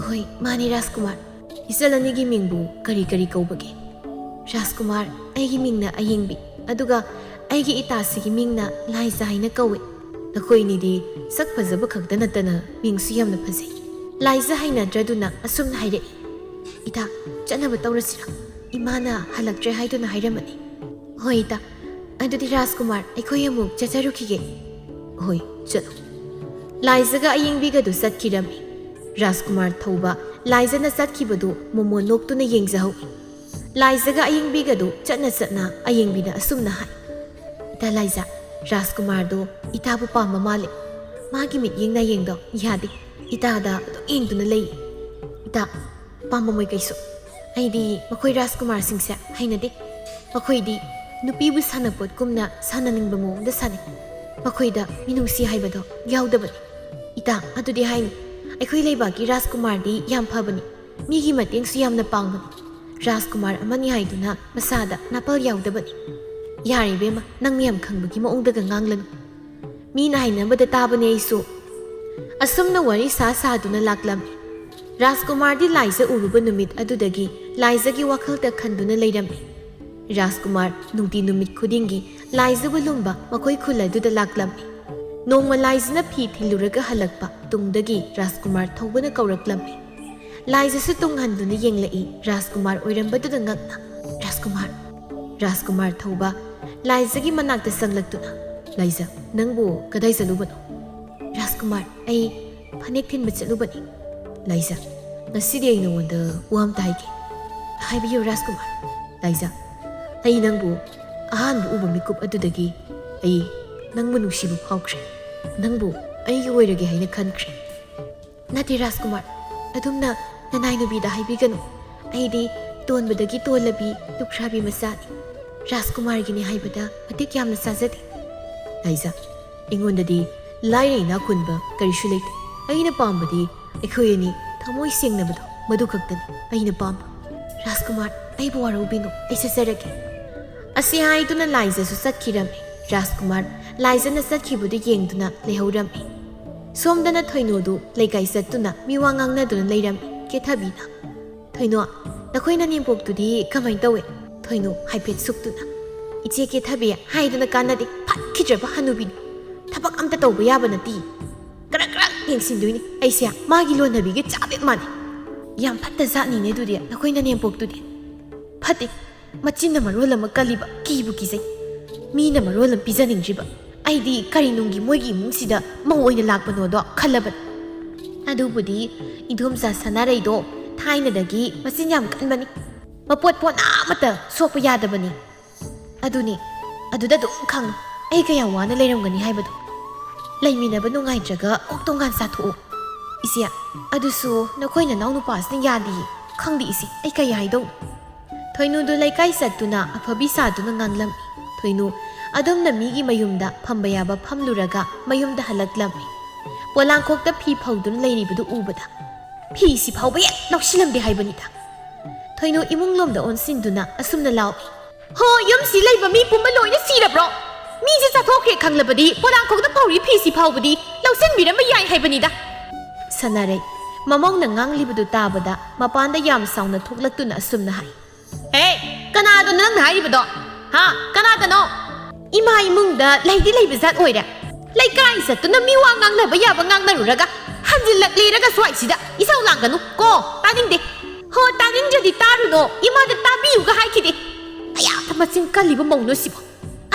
"ꯍꯣꯏ, ꯃꯥꯅꯤ ꯔꯥꯖꯀꯨꯃꯥꯔ꯫ ꯏꯆꯜ ꯑꯅꯤꯒꯤ ꯃꯤꯡꯕꯨ ꯀꯔꯤ ꯀꯔꯤ ꯀꯧꯕꯒꯦ?" "ꯔꯥꯖꯀꯨꯃꯥꯔ, ꯑꯩꯒꯤ ꯃꯤꯡꯅ ꯑꯍꯤꯡꯕꯤ, ꯑꯗꯨꯒ ꯑꯩꯒꯤ ꯏꯇꯥꯁꯤꯒꯤ ꯃꯤꯡꯅ ꯂꯥꯏꯖ ꯍꯥꯏꯅ ꯀꯧꯏ꯫ ꯅꯈꯣꯏ ꯑꯅꯤꯗꯤ ꯁꯛ ꯐꯖꯕ ꯈꯛꯇ ꯅꯠꯇꯅ ꯃꯤꯡꯁꯨ ꯌꯥꯝꯅ ꯐꯖꯩ꯫ ꯂꯥꯏꯖ ꯍꯩꯅꯗ꯭ꯔꯗꯨꯅ ꯑꯁꯨꯝꯅ ꯍꯥꯏꯔꯛꯏ, 'ꯏꯇꯥ, ꯆꯠꯅꯕ ꯇꯧꯔꯁꯤꯔ? ꯏꯃꯥꯅ ꯍꯜꯂꯛꯇ꯭ꯔꯦ ꯍꯥꯏꯗꯨꯅ ꯍꯥꯏꯔꯝꯃꯅꯤ.'" "ꯍꯣꯏ ꯏꯇꯥ, ꯑꯗꯨꯗꯤ ꯔꯥꯖꯀꯨꯃꯥꯔ, ꯑꯩꯈꯣꯏ ꯑꯃꯨꯛ ꯆꯠꯆꯔꯨꯈꯤꯒꯦ꯫" "ꯍꯣꯏ, ꯆꯠꯂꯨ꯫" ꯂꯥꯏꯖꯒ ꯑꯌꯤꯡꯕꯤꯒꯗꯨ ꯆꯠꯈꯤꯔꯝꯃꯤ꯫ ꯔꯥꯖꯀꯨꯃꯥꯔ ꯊꯧꯕ ꯂꯥꯏꯖꯅ ꯆꯠꯈꯤꯕꯗꯨ ꯃꯣꯃꯣꯟ ꯅꯣꯛꯇꯨꯅ ꯌꯦꯡꯖꯍꯧꯏ꯫ ꯂꯥꯏꯖꯒ ꯑꯌꯤꯡꯕꯤꯒꯗꯨ ꯆꯠꯅ ꯆꯠꯅ ꯑꯌꯤꯡꯕꯤꯅ ꯑꯁꯨꯝꯅ ꯍꯥꯏ, "ꯏꯇꯥ ꯂꯥꯏꯖ, ꯔꯥꯖꯀꯨꯃꯥꯔꯗꯣ ꯏꯇꯥꯕꯨ ꯄꯥꯝꯕ ꯃꯥꯜꯂꯦ꯫ ꯃꯥꯒꯤ ꯃꯤꯠꯌꯦꯡ ꯅꯥꯌꯦꯡꯗꯣ ꯌꯥꯗꯦ꯫ ꯏꯇꯥꯗ ꯑꯗꯨꯝ ꯌꯦꯡꯗꯨꯅ ꯂꯩ꯫ ꯏꯇꯥ, ꯄꯥꯝꯃꯝꯃꯣꯏ ꯀꯩꯁꯨ꯫ ꯑꯩꯗꯤ ꯃꯈꯣꯏ ꯔꯥꯖꯀꯨꯃꯥꯔꯁꯤꯡꯁꯦ ꯍꯩꯅꯗꯦ꯫ ꯃꯈꯣꯏꯗꯤ ꯅꯨꯄꯤꯕꯨ ꯁꯥꯟꯅꯄꯣꯠꯀꯨꯝꯅ ꯁꯥꯟꯅꯅꯤꯡꯕ ꯃꯑꯣꯡꯗ ꯁꯥꯟꯅꯩ꯫ ꯃꯈꯣꯏꯗ ꯃꯤꯅꯨꯡꯁꯤ ꯍꯥꯏꯕꯗꯣ ꯌꯥꯎꯗꯕꯅꯤ꯫ ꯏꯇꯥ, ꯑꯗꯨꯗꯤ ꯍꯥꯏꯅꯨ꯫ ꯑꯩꯈꯣꯏ ꯂꯩꯕꯥꯛꯀꯤ ꯔꯥꯖꯀꯨꯃꯥꯔꯗꯤ ꯌꯥꯝ ꯐꯕꯅꯤ꯫ ꯃꯤꯒꯤ ꯃꯇꯦꯡꯁꯨ ꯌꯥꯝꯅ ꯄꯥꯡꯕꯅꯤ꯫ ꯔꯥꯖꯀꯨꯃꯥꯔ ꯑꯃꯅꯤ ꯍꯥꯏꯗꯨꯅ ꯃꯁꯥꯗ ꯅꯥꯄꯜ ꯌꯥꯎꯗꯕꯅꯤ꯫ ꯌꯥꯔꯦ ꯏꯕꯦꯝꯃ, ꯅꯪꯅ ꯌꯥꯝ ꯈꯪꯕꯒꯤ ꯃꯑꯣꯡꯗꯒ ꯉꯥꯡꯂꯅꯨ꯫ ꯃꯤꯅ ꯍꯥꯏꯅꯕꯗ ꯇꯥꯕꯅꯦ ꯑꯩꯁꯨ꯫" ꯑꯁꯨꯝꯅ ꯋꯥꯔꯤ ꯁꯥ ꯁꯥꯗꯨꯅ ꯂꯥꯛꯂꯝꯃꯤ꯫ ꯔꯥꯖꯀꯨꯃꯥꯔꯗꯤ ꯂꯥꯏꯖ ꯎꯔꯨꯕ ꯅꯨꯃꯤꯠ ꯑꯗꯨꯗꯒꯤ ꯂꯥꯏꯖꯒꯤ ꯋꯥꯈꯜꯗ ꯈꯟꯗꯨꯅ ꯂꯩꯔꯝꯃꯤ꯫ ꯔꯥꯖꯀꯨꯃꯥꯔ ꯅꯨꯡꯇꯤ ꯅꯨꯃꯤꯠ ꯈꯨꯗꯤꯡꯒꯤ ꯂꯥꯏꯖꯕꯨ ꯂꯨꯝꯕ ꯃꯈꯣꯏ ꯈꯨꯜ ꯑꯗꯨꯗ ꯂꯥꯛꯂꯝꯃꯤ꯫ ꯅꯣꯡꯃ ꯂꯥꯏꯖꯅ ꯐꯤ ꯊꯤꯜꯂꯨꯔꯒ ꯍꯜꯂꯛꯄ ꯇꯨꯡꯗꯒꯤ ꯔꯥꯖꯀꯨꯃꯥꯔ ꯊꯧꯕꯅ ꯀꯧꯔꯛꯂꯝꯃꯤ꯫ ꯂꯥꯏꯖꯁꯨ ꯇꯨꯡ ꯍꯟꯗꯨꯅ ꯌꯦꯡꯂꯛꯏ, ꯔꯥꯖꯀꯨꯃꯥꯔ ꯑꯣꯏꯔꯝꯕꯗꯨꯗ ꯉꯛꯅ꯫ "ꯔꯥꯖꯀꯨꯃꯥꯔ꯫" ꯔꯥꯖꯀꯨꯃꯥꯔ ꯊꯧꯕ ꯂꯥꯏꯖꯒꯤ ꯃꯅꯥꯛꯇ ꯆꯪꯂꯛꯇꯨꯅ, "ꯂꯥꯏꯖ, ꯅꯪꯕꯨ ꯀꯗꯥꯏ ꯆꯠꯂꯨꯕꯅꯣ?" "ꯔꯥꯖꯀꯨꯃꯥꯔ, ꯑꯩ ꯐꯅꯦꯛ ꯊꯤꯟꯕ ꯆꯠꯂꯨꯕꯅꯤ꯫" "ꯂꯥꯏꯖ, ꯉꯁꯤꯗꯤ ꯑꯩ ꯅꯉꯣꯟꯗ ꯋꯥ ꯑꯝꯇ ꯍꯥꯏꯒꯦ꯫" "ꯍꯥꯏꯕꯤꯌꯨ ꯔꯥꯖꯀꯨꯃꯥꯔ꯫" "ꯂꯥꯏꯖ, ꯑꯩ ꯅꯪꯕꯨ ꯑꯍꯥꯟꯕ ꯎꯕ ꯃꯤꯀꯨꯞ ꯑꯗꯨꯗꯒꯤ ꯑꯩ ꯅꯪꯕꯨ ꯅꯨꯡꯁꯤꯕ ꯐꯥꯎꯈ꯭ꯔꯦ꯫ ꯅꯪꯕꯨ ꯑꯩꯒꯤ ꯑꯣꯏꯔꯒꯦ ꯍꯥꯏꯅ ꯈꯟꯈ꯭ꯔꯦ꯫" "ꯅꯠꯇꯦ ꯔꯥꯖꯀꯨꯃꯥꯔ, ꯑꯗꯨꯝꯅ ꯅꯅꯥꯏ ꯅꯨꯄꯤꯗ ꯍꯥꯏꯕꯤꯒꯅꯨ꯫ ꯑꯩꯗꯤ ꯇꯣꯟꯕꯗꯒꯤ ꯇꯣꯜꯂꯕꯤ ꯂꯨꯈ꯭ꯔꯥꯕꯤ ꯃꯆꯥꯅꯤ꯫ ꯔꯥꯖꯀꯨꯃꯥꯔꯒꯤꯅꯤ ꯍꯥꯏꯕꯗ ꯃꯇꯤꯛ ꯌꯥꯝꯅ ꯆꯥꯖꯗꯦ꯫ ꯂꯥꯏꯖ, ꯑꯩꯉꯣꯟꯗꯗꯤ ꯂꯥꯏꯔ ꯏꯅꯥꯛ ꯈꯨꯟꯕ ꯀꯔꯤꯁꯨ ꯂꯩꯇꯦ꯫ ꯑꯩꯅ ꯄꯥꯝꯕꯗꯤ ꯑꯩꯈꯣꯏ ꯑꯅꯤ ꯊꯃꯣꯏ ꯁꯦꯡꯅꯕꯗꯣ, ꯃꯗꯨ ꯈꯛꯇꯅꯤ ꯑꯩꯅ ꯄꯥꯝꯕ꯫ ꯔꯥꯖꯀꯨꯃꯥꯔ, ꯑꯩꯕꯨ ꯋꯥꯔꯧꯕꯤꯅꯨ, ꯑꯩ ꯆꯠꯆꯔꯒꯦ꯫ ꯑꯁꯤ ꯍꯥꯏꯗꯨꯅ ꯂꯥꯏꯖꯁꯨ ꯆꯠꯈꯤꯔꯝꯃꯤ꯫ ꯔꯥꯖꯀꯨꯃꯥꯔ ꯂꯥꯏꯖꯅ ꯆꯠꯈꯤꯕꯗꯨ ꯌꯦꯡꯗꯨꯅ ꯂꯩꯍꯧꯔꯝꯃꯤ꯫ ꯁꯣꯝꯗꯅ ꯊꯣꯏꯅꯨꯗꯨ ꯂꯩꯀꯥꯏ ꯆꯠꯇꯨꯅ ꯃꯤꯋꯥ ꯉꯥꯡꯅꯗꯨꯅ ꯂꯩꯔꯝꯃꯤ꯫ ꯀꯦꯊꯕꯤꯅ, "ꯊꯣꯏꯅꯣ, ꯅꯈꯣꯏ ꯅꯅꯦꯝꯄꯣꯛꯇꯨꯗꯤ ꯀꯃꯥꯏ ꯇꯧꯏ?" ꯊꯣꯏꯅꯣ ꯍꯥꯏꯐꯦꯠ ꯁꯨꯛꯇꯨꯅ, "ꯏꯆꯦ ꯀꯦꯊꯕꯤ, ꯍꯥꯏꯗꯅ ꯀꯥꯟꯅꯗꯦ, ꯐꯠꯈꯤꯗ꯭ꯔꯕ ꯍꯅꯨꯕꯤꯅꯤ꯫ ꯊꯕꯛ ꯑꯝꯇ ꯇꯧꯕ ꯌꯥꯕ ꯅꯠꯇꯦ꯫ ꯀꯔꯛ ꯀꯔꯛ ꯌꯦꯡꯁꯤꯟꯗꯣꯏꯅꯤ ꯑꯩꯁꯦ, ꯃꯥꯒꯤ ꯂꯣꯟꯅꯕꯤꯒ ꯆꯞ ꯍꯦꯛ ꯃꯥꯟꯅꯩ꯫ ꯌꯥꯝ ꯐꯠꯇ ꯖꯥꯠꯅꯤꯅꯦ ꯑꯗꯨꯗꯤ ꯅꯈꯣꯏ ꯅꯅꯦꯝꯄꯣꯛꯇꯨꯗꯤ꯫ ꯐꯠꯇꯦ, ꯃꯆꯤꯟꯅ ꯃꯔꯣꯜ ꯑꯃ ꯀꯜꯂꯤꯕ, ꯀꯤꯕꯨ ꯀꯤꯖꯩ꯫ ꯃꯤꯅ ꯃꯔꯣꯜ ꯑꯃ ꯄꯤꯖꯅꯤꯡꯗ꯭ꯔꯤꯕ꯫ ꯑꯩꯗꯤ ꯀꯔꯤ ꯅꯨꯡꯒꯤ ꯃꯣꯏꯒꯤ ꯏꯃꯨꯡꯁꯤꯗ ꯃꯧ ꯑꯣꯏꯅ ꯂꯥꯛꯄꯅꯣꯗꯣ ꯈꯜꯂꯕꯅꯤ꯫ ꯑꯗꯨꯕꯨꯗꯤ ꯏꯗꯣꯝꯆꯥ ꯁꯅꯥꯔꯩꯗꯣ ꯊꯥꯏꯅꯗꯒꯤ ꯃꯆꯤꯟ ꯌꯥꯝ ꯀꯟꯕꯅꯤ꯫ ꯃꯄꯣꯠ ꯄꯣꯠꯅ ꯑꯃꯠꯇ ꯁꯣꯛꯄ ꯌꯥꯗꯕꯅꯤ꯫ ꯑꯗꯨꯅꯤ, ꯑꯗꯨꯗ ꯑꯗꯨꯝ ꯈꯪꯉꯨ, ꯑꯩ ꯀꯌꯥ ꯋꯥꯅ ꯂꯩꯔꯝꯒꯅꯤ ꯍꯥꯏꯕꯗꯣ꯫ ꯂꯩꯃꯤꯟꯅꯕ ꯅꯨꯡꯉꯥꯏꯇ꯭ꯔꯒ ꯀꯣꯛ ꯇꯣꯉꯥꯟ ꯆꯥꯊꯣꯛꯎ꯫ ꯏꯆꯦ, ꯑꯗꯨꯁꯨ ꯅꯈꯣꯏ ꯅꯅꯥꯎ ꯅꯨꯄꯥꯁꯤꯅ ꯌꯥꯗꯤꯌꯦ꯫ ꯈꯪꯗꯦ ꯏꯆꯦ, ꯑꯩ ꯀꯩ ꯍꯥꯏꯗꯧꯅꯣ?" ꯊꯣꯏꯅꯨꯗꯨ ꯂꯩꯀꯥꯏ ꯆꯠꯇꯨꯅ ꯑꯐꯕꯤ ꯁꯥꯗꯨꯅ ꯉꯥꯡꯂꯝꯃꯤ꯫ ꯊꯣꯏꯅꯨ ꯑꯗꯨꯝꯅ ꯃꯤꯒꯤ ꯃꯌꯨꯝꯗ ꯐꯝꯕ ꯌꯥꯕ ꯐꯝꯂꯨꯔꯒ ꯃꯌꯨꯝꯗ ꯍꯜꯂꯛꯂꯝꯃꯤ꯫ ꯄꯣꯂꯥꯡꯈꯣꯛꯇ ꯐꯤ ꯐꯧꯗꯨꯅ ꯂꯩꯔꯤꯕꯗꯨ ꯎꯕꯗ, "ꯐꯤꯁꯤ ꯐꯥꯎꯕ ꯍꯦꯛ ꯂꯧꯁꯤꯜꯂꯝꯗꯦ ꯍꯥꯏꯕꯅꯤꯗ"꯫ ꯊꯣꯏꯅꯨ ꯏꯃꯨꯡ ꯂꯣꯝꯗ ꯑꯣꯟꯁꯤꯟꯗꯨꯅ ꯑꯁꯨꯝꯅ ꯂꯥꯎꯏ꯫ "ꯍꯣ, ꯌꯨꯝꯁꯤ ꯂꯩꯕ ꯃꯤ ꯄꯨꯝꯕ ꯂꯣꯏꯅ ꯁꯤꯔꯕ꯭ꯔꯣ? ꯃꯤꯁꯦ ꯆꯠꯊꯣꯛꯈ꯭ꯔꯦ ꯈꯪꯂꯕꯗꯤ ꯄꯣꯂꯥꯡꯈꯣꯛꯇ ꯐꯧꯔꯤ ꯐꯤꯁꯤ ꯐꯥꯎꯕꯗꯤ ꯂꯧꯁꯤꯟꯕꯤꯔꯝꯕ ꯌꯥꯏ ꯍꯥꯏꯕꯅꯤꯗ"꯫ ꯁꯅꯥꯔꯩ ꯃꯃꯧꯅ ꯉꯥꯡꯂꯤꯕꯗꯨ ꯇꯥꯕꯗ ꯃꯄꯥꯟꯗ ꯌꯥꯝ ꯁꯥꯎꯅ ꯊꯣꯛꯂꯛꯇꯨꯅ ꯑꯁꯨꯝꯅ ꯍꯥꯏ꯫ "ꯍꯦ, ꯀꯅꯥꯗꯅꯣ ꯅꯪꯅ ꯍꯥꯏꯔꯤꯕꯗꯣ? ꯍꯥ? ꯀꯅꯥꯗꯅꯣ?" "ꯏꯃꯥ ꯏꯃꯨꯡꯗ ꯂꯩꯗꯤ ꯂꯩꯕ ꯖꯥꯠ ꯑꯣꯏꯔꯦ꯫ ꯂꯩꯀꯥꯏ ꯆꯠꯇꯨꯅ ꯃꯤ ꯋꯥ ꯉꯥꯡꯅꯕ ꯌꯥꯕ ꯉꯥꯡꯅꯔꯨꯔꯒ ꯍꯟꯖꯤꯜꯂꯛꯂꯤꯔꯒ ꯁ꯭ꯋꯥꯏꯁꯤꯗ ꯏꯁꯧ ꯂꯥꯡꯒꯅꯨ ꯀꯣ, ꯇꯥꯅꯤꯡꯗꯦ꯫ ꯍꯣ, ꯇꯥꯅꯤꯡꯗ꯭ꯔꯗꯤ ꯇꯥꯔꯨꯅꯣ, ꯏꯃꯥꯗ ꯇꯥꯕꯤꯌꯨꯒ ꯍꯥꯏꯈꯤꯗꯦ꯫ ꯀꯌꯥꯗ ꯃꯆꯤꯟ ꯀꯜꯂꯤꯕ ꯃꯧꯅꯣ ꯁꯤꯕꯣ꯫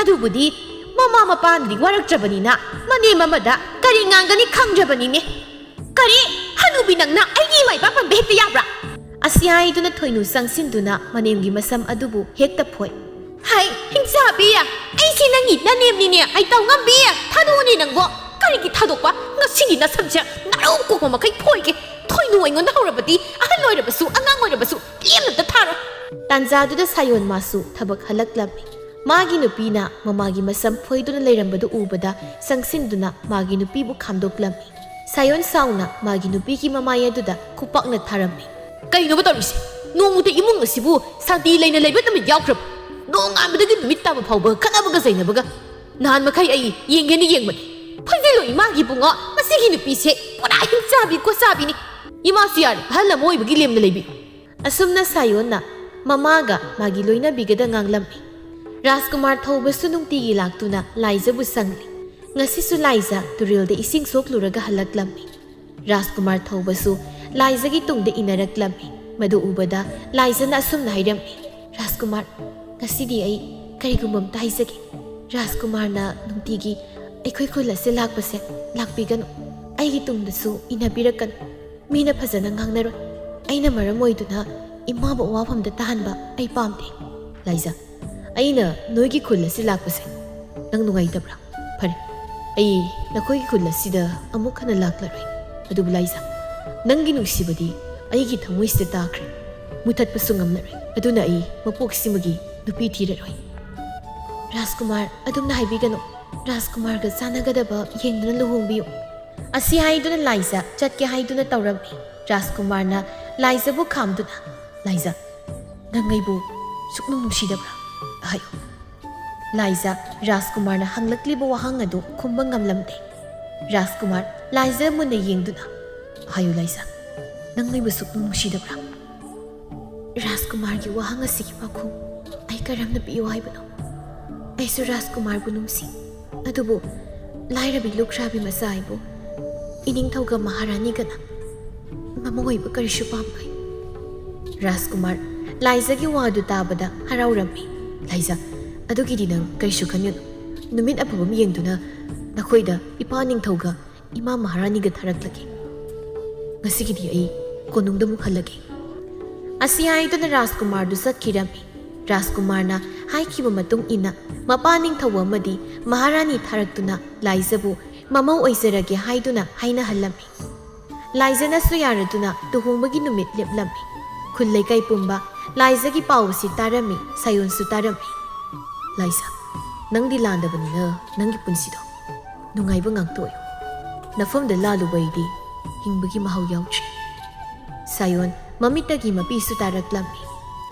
ꯑꯗꯨꯕꯨꯗꯤ ꯃꯃꯥ ꯃꯄꯥꯅꯗꯤ ꯋꯥꯔꯛꯇ꯭ꯔꯕꯅꯤꯅ ꯃꯅꯦꯝ ꯑꯃꯗ ꯀꯔꯤ ꯉꯥꯡꯒꯅꯤ ꯈꯪꯗ꯭ꯔꯕꯅꯤꯅꯦ꯫ ꯀꯔꯤ? ꯍꯅꯨꯕꯤ ꯅꯪꯅ ꯑꯩꯒꯤ ꯏꯃꯥ ꯏꯄꯥ ꯄꯟꯕ ꯍꯦꯛꯇ ꯌꯥꯕ꯭ꯔꯥ?" ꯑꯁꯤ ꯍꯥꯏꯗꯨꯅ ꯊꯣꯏꯅꯨ ꯆꯪꯁꯤꯟꯗꯨꯅ ꯃꯅꯦꯝꯒꯤ ꯃꯁꯝ ꯑꯗꯨꯕꯨ ꯍꯦꯛꯇ ꯐꯣꯏ꯫ "ꯍꯩ, ꯍꯤꯡꯆꯥꯕꯤ! ꯑꯩꯁꯤ ꯅꯪꯒꯤ ꯅꯅꯦꯝꯅꯤꯅꯦ, ꯑꯩ ꯇꯧ ꯉꯝꯕꯤ! ꯊꯥꯗꯣꯛꯎꯅꯦ ꯅꯪꯕꯣ! ꯀꯔꯤꯒꯤ ꯊꯥꯗꯣꯛꯄ? ꯉꯁꯤꯒꯤ ꯅꯁꯝꯁꯦ ꯅꯥꯔꯧ ꯀꯣꯛꯄ ꯃꯈꯩ ꯐꯣꯏꯒꯦ! ꯊꯣꯏ ꯅꯨ ꯑꯩꯉꯣꯟꯗ ꯍꯧꯔꯕꯗꯤ ꯑꯍꯜ ꯑꯣꯏꯔꯕꯁꯨ ꯑꯉꯥꯡ ꯑꯣꯏꯔꯕꯁꯨ ꯂꯦꯝꯅꯇ ꯊꯥꯔꯣꯏ꯫ ꯇꯥꯟꯖꯥꯗꯨꯗ ꯁꯥꯌꯣꯟ ꯃꯥꯁꯨ ꯊꯕꯛ ꯍꯜꯂꯛꯂꯝꯃꯤ꯫ ꯃꯥꯒꯤ ꯅꯨꯄꯤꯅ ꯃꯃꯥꯒꯤ ꯃꯁꯝ ꯐꯣꯏꯗꯨꯅ ꯂꯩꯔꯝꯕꯗꯨ ꯎꯕꯗ ꯆꯪꯁꯤꯟꯗꯨꯅ ꯃꯥꯒꯤ ꯅꯨꯄꯤꯕꯨ ꯈꯥꯝꯗꯣꯛꯂꯝꯃꯤ꯫ ꯁꯥꯌꯣꯟ ꯁꯥꯎꯅ ꯃꯥꯒꯤ ꯅꯨꯄꯤꯒꯤ ꯃꯃꯥꯏ ꯑꯗꯨꯗ ꯈꯨꯄꯥꯛꯅ ꯊꯥꯔꯝꯃꯤ꯫ "ꯀꯩꯅꯣꯕ ꯇꯧꯔꯤꯁꯦ? ꯅꯣꯡꯃꯇ ꯏꯃꯨꯡ ꯑꯁꯤꯕꯨ ꯁꯥꯟꯇꯤ ꯂꯩꯅ ꯂꯩꯕ ꯅꯨꯃꯤꯠ ꯌꯥꯎꯈ꯭ꯔꯕ? ꯅꯣꯡꯉꯥꯟꯕꯗꯒꯤ ꯅꯨꯃꯤꯠ ꯇꯥꯕ ꯐꯥꯎꯕ ꯈꯠꯅꯕꯒ ꯆꯩꯅꯕꯒ꯫ ꯅꯍꯥꯟ ꯃꯈꯩ ꯑꯩ ꯌꯦꯡꯒꯦꯅ ꯌꯦꯡꯕꯅꯤ꯫ ꯐꯖꯤꯜꯂꯣ ꯏꯃꯥꯒꯤ ꯏꯕꯨꯡꯉꯣ, ꯃꯁꯤꯒꯤ ꯅꯨꯄꯤꯁꯦ ꯄꯨꯔꯥ ꯍꯤꯡꯆꯥꯕꯤ ꯈꯣꯠꯆꯥꯕꯤꯅꯤ꯫ ꯏꯃꯥꯁꯨ ꯌꯥꯔꯦ, ꯑꯍꯜ ꯑꯃ ꯑꯣꯏꯕꯒꯤ ꯂꯦꯝꯅ ꯂꯩꯕꯤꯌꯨ꯫" ꯑꯁꯨꯝꯅ ꯁꯥꯌꯣꯟꯅ ꯃꯃꯥꯒ ꯃꯥꯒꯤ ꯂꯣꯏꯅꯕꯤꯒꯗ ꯉꯥꯡꯂꯝꯃꯤ꯫ ꯔꯥꯖꯀꯨꯃꯥꯔ ꯊꯧꯕꯁꯨ ꯅꯨꯡꯇꯤꯒꯤ ꯂꯥꯛꯇꯨꯅ ꯂꯥꯏꯖꯕꯨ ꯁꯪꯂꯤ꯫ ꯉꯁꯤꯁꯨ ꯂꯥꯏꯖ ꯇꯨꯔꯦꯜꯗ ꯏꯁꯤꯡ ꯁꯣꯛꯂꯨꯔꯒ ꯍꯜꯂꯛꯂꯝꯃꯤ꯫ ꯔꯥꯖꯀꯨꯃꯥꯔ ꯊꯧꯕꯁꯨ ꯂꯥꯏꯖꯒꯤ ꯇꯨꯡꯗ ꯏꯟꯅꯔꯛꯂꯝꯃꯤ꯫ ꯃꯗꯨ ꯎꯕꯗ ꯂꯥꯏꯖꯅ ꯑꯁꯨꯝꯅ ꯍꯥꯏꯔꯝꯃꯤ, "ꯔꯥꯖꯀꯨꯃꯥꯔ, ꯉꯁꯤꯗꯤ ꯑꯩ ꯀꯔꯤꯒꯨꯝꯕ ꯑꯝꯇ ꯍꯥꯏꯖꯒꯦ꯫ ꯔꯥꯖꯀꯨꯃꯥꯔꯅ ꯅꯨꯡꯇꯤꯒꯤ ꯑꯩꯈꯣꯏ ꯈꯨꯜ ꯑꯁꯤ ꯂꯥꯛꯄꯁꯦ ꯂꯥꯛꯄꯤꯒꯅꯨ꯫ ꯑꯩꯒꯤ ꯇꯨꯡꯗꯁꯨ ꯏꯟꯅꯕꯤꯔꯛꯀꯅꯨ꯫ ꯃꯤꯅ ꯐꯖꯅ ꯉꯥꯡꯅꯔꯣꯏ꯫ ꯑꯩꯅ ꯃꯔꯝ ꯑꯣꯏꯗꯨꯅ ꯏꯃꯥꯕꯨ ꯑꯋꯥꯐꯝꯗ ꯇꯥꯍꯟꯕ ꯑꯩ ꯄꯥꯝꯗꯦ꯫" "ꯂꯥꯏꯖ, ꯑꯩꯅ ꯅꯣꯏꯒꯤ ꯈꯨꯜ ꯑꯁꯤ ꯂꯥꯛꯄꯁꯦ ꯅꯪ ꯅꯨꯡꯉꯥꯏꯇꯕ꯭ꯔꯥ? ꯐꯔꯦ, ꯑꯩ ꯅꯈꯣꯏꯒꯤ ꯈꯨꯜ ꯑꯁꯤꯗ ꯑꯃꯨꯛ ꯍꯟꯅ ꯂꯥꯛꯂꯔꯣꯏ꯫ ꯑꯗꯨꯕꯨ ꯂꯥꯏꯖ, ꯅꯪꯒꯤ ꯅꯨꯡꯁꯤꯕꯗꯤ ꯑꯩꯒꯤ ꯊꯃꯣꯏꯁꯤꯗ ꯇꯥꯈ꯭ꯔꯦ꯫ ꯃꯨꯊꯠꯄꯁꯨ ꯉꯝꯂꯔꯣꯏ꯫ ꯑꯗꯨꯅ ꯑꯩ ꯃꯄꯣꯛꯁꯤꯃꯒꯤ ꯅꯨꯄꯤ ꯊꯤꯔꯔꯣꯏ꯫" "ꯔꯥꯖꯀꯨꯃꯥꯔ, ꯑꯗꯨꯝꯅ ꯍꯥꯏꯕꯤꯒꯅꯨ꯫ ꯔꯥꯖꯀꯨꯃꯥꯔꯒ ꯆꯥꯟꯅꯒꯗꯕ ꯌꯦꯡꯗꯨꯅ ꯂꯨꯍꯣꯡꯕꯤꯌꯨ꯫" ꯑꯁꯤ ꯍꯥꯏꯗꯨꯅ ꯂꯥꯏꯖ ꯆꯠꯀꯦ ꯍꯥꯏꯗꯨꯅ ꯇꯧꯔꯝꯃꯤ꯫ ꯔꯥꯖꯀꯨꯃꯥꯔꯅ ꯂꯥꯏꯖꯕꯨ ꯈꯥꯝꯗꯨꯅ, "ꯂꯥꯏꯖ, ꯅꯪ ꯑꯩꯕꯨ ꯁꯨꯛꯅꯨꯡ ꯅꯨꯡꯁꯤꯗꯕ꯭ꯔꯥ? ꯍꯥꯏꯌꯨ꯫" ꯂꯥꯏꯖ ꯔꯥꯖꯀꯨꯃꯥꯔꯅ ꯍꯪꯂꯛꯂꯤꯕ ꯋꯥꯍꯪ ꯑꯗꯨ ꯈꯨꯝꯕ ꯉꯝꯂꯝꯗꯦ꯫ ꯔꯥꯖꯀꯨꯃꯥꯔ ꯂꯥꯏꯖ ꯃꯨꯟꯅ ꯌꯦꯡꯗꯨꯅ, "ꯍꯥꯏꯌꯨ ꯂꯥꯏꯖ, ꯅꯪ ꯑꯩꯕꯨ ꯁꯨꯛꯅꯨꯡ ꯅꯨꯡꯁꯤꯗꯕ꯭ꯔꯥ?" "ꯔꯥꯖꯀꯨꯃꯥꯔꯒꯤ ꯋꯥꯍꯪ ꯑꯁꯤꯒꯤ ꯄꯥꯎꯈꯨꯝ ꯑꯩ ꯀꯔꯝꯅ ꯄꯤꯌꯨ ꯍꯥꯏꯕꯅꯣ? ꯑꯩꯁꯨ ꯔꯥꯖꯀꯨꯃꯥꯔꯕꯨ ꯅꯨꯡꯁꯤ, ꯑꯗꯨꯕꯨ ꯂꯥꯏꯔꯕꯤ ꯂꯨꯈ꯭ꯔꯥꯕꯤ ꯃꯆꯥ ꯑꯩꯕꯨ ꯏꯅꯤꯡꯊꯧꯒ ꯃꯍꯥꯔꯥꯅꯤꯒꯅ ꯃꯃꯧ ꯑꯣꯏꯕ ꯀꯔꯤꯁꯨ ꯄꯥꯝꯂꯣꯏ꯫" ꯔꯥꯖꯀꯨꯃꯥꯔ ꯂꯥꯏꯖꯒꯤ ꯋꯥꯗꯨ ꯇꯥꯕꯗ ꯍꯔꯥꯎꯔꯝꯃꯤ꯫ "ꯂꯥꯏꯖ, ꯑꯗꯨꯒꯤꯗꯤ ꯅꯪ ꯀꯔꯤꯁꯨ ꯈꯟꯒꯅꯨ꯫ ꯅꯨꯃꯤꯠ ꯑꯐꯕ ꯑꯃ ꯌꯦꯡꯗꯨꯅ ꯅꯈꯣꯏꯗ ꯏꯄꯥ ꯅꯤꯡꯊꯧꯒ ꯏꯃꯥ ꯃꯍꯥꯔꯥꯅꯤꯒ ꯊꯥꯔꯛꯂꯒꯦ꯫ ꯉꯁꯤꯒꯤꯗꯤ ꯑꯩ ꯀꯣꯅꯨꯡꯗ ꯑꯃꯨꯛ ꯍꯜꯂꯒꯦ꯫" ꯑꯁꯤ ꯍꯥꯏꯗꯨꯅ ꯔꯥꯖꯀꯨꯃꯥꯔꯗꯨ ꯆꯠꯈꯤꯔꯝꯃꯤ꯫ ꯔꯥꯖꯀꯨꯃꯥꯔꯅ ꯍꯥꯏꯈꯤꯕ ꯃꯇꯨꯡ ꯏꯟꯅ ꯃꯄꯥ ꯅꯤꯡꯊꯧ ꯑꯃꯗꯤ ꯃꯍꯥꯔꯥꯅꯤ ꯊꯥꯔꯛꯇꯨꯅ ꯂꯥꯏꯖꯕꯨ ꯃꯃꯧ ꯑꯣꯏꯖꯔꯒꯦ ꯍꯥꯏꯗꯨꯅ ꯍꯥꯏꯅꯍꯜꯂꯝꯃꯤ꯫ ꯂꯥꯏꯖꯅꯁꯨ ꯌꯥꯔꯗꯨꯅ ꯂꯨꯍꯣꯡꯕꯒꯤ ꯅꯨꯃꯤꯠ ꯂꯦꯞꯂꯝꯃꯤ꯫ ꯈꯨꯜ ꯂꯩꯀꯥꯏ ꯄꯨꯝꯕ ꯂꯥꯏꯖꯒꯤ ꯄꯥꯎ ꯑꯁꯤ ꯇꯥꯔꯝꯃꯤ, ꯁꯥꯌꯣꯟꯁꯨ ꯇꯥꯔꯝꯃꯤ꯫ "ꯂꯥꯏꯖ, ꯅꯪꯗꯤ ꯂꯥꯟꯗꯕꯅꯤꯅ ꯅꯪꯒꯤ ꯄꯨꯟꯁꯤꯗꯣ ꯅꯨꯡꯉꯥꯏꯕ ꯉꯥꯛꯇ ꯑꯣꯏꯌꯨ꯫ ꯅꯐꯝꯗ ꯂꯥꯜꯂꯨꯕ ꯑꯩꯗꯤ ꯍꯤꯡꯕꯒꯤ ꯃꯍꯥꯎ ꯌꯥꯎꯗ꯭ꯔꯦ꯫" ꯁꯥꯌꯣꯟ ꯃꯃꯤꯠꯇꯒꯤ ꯃꯄꯤꯁꯨ ꯇꯥꯔꯛꯂꯝꯃꯤ꯫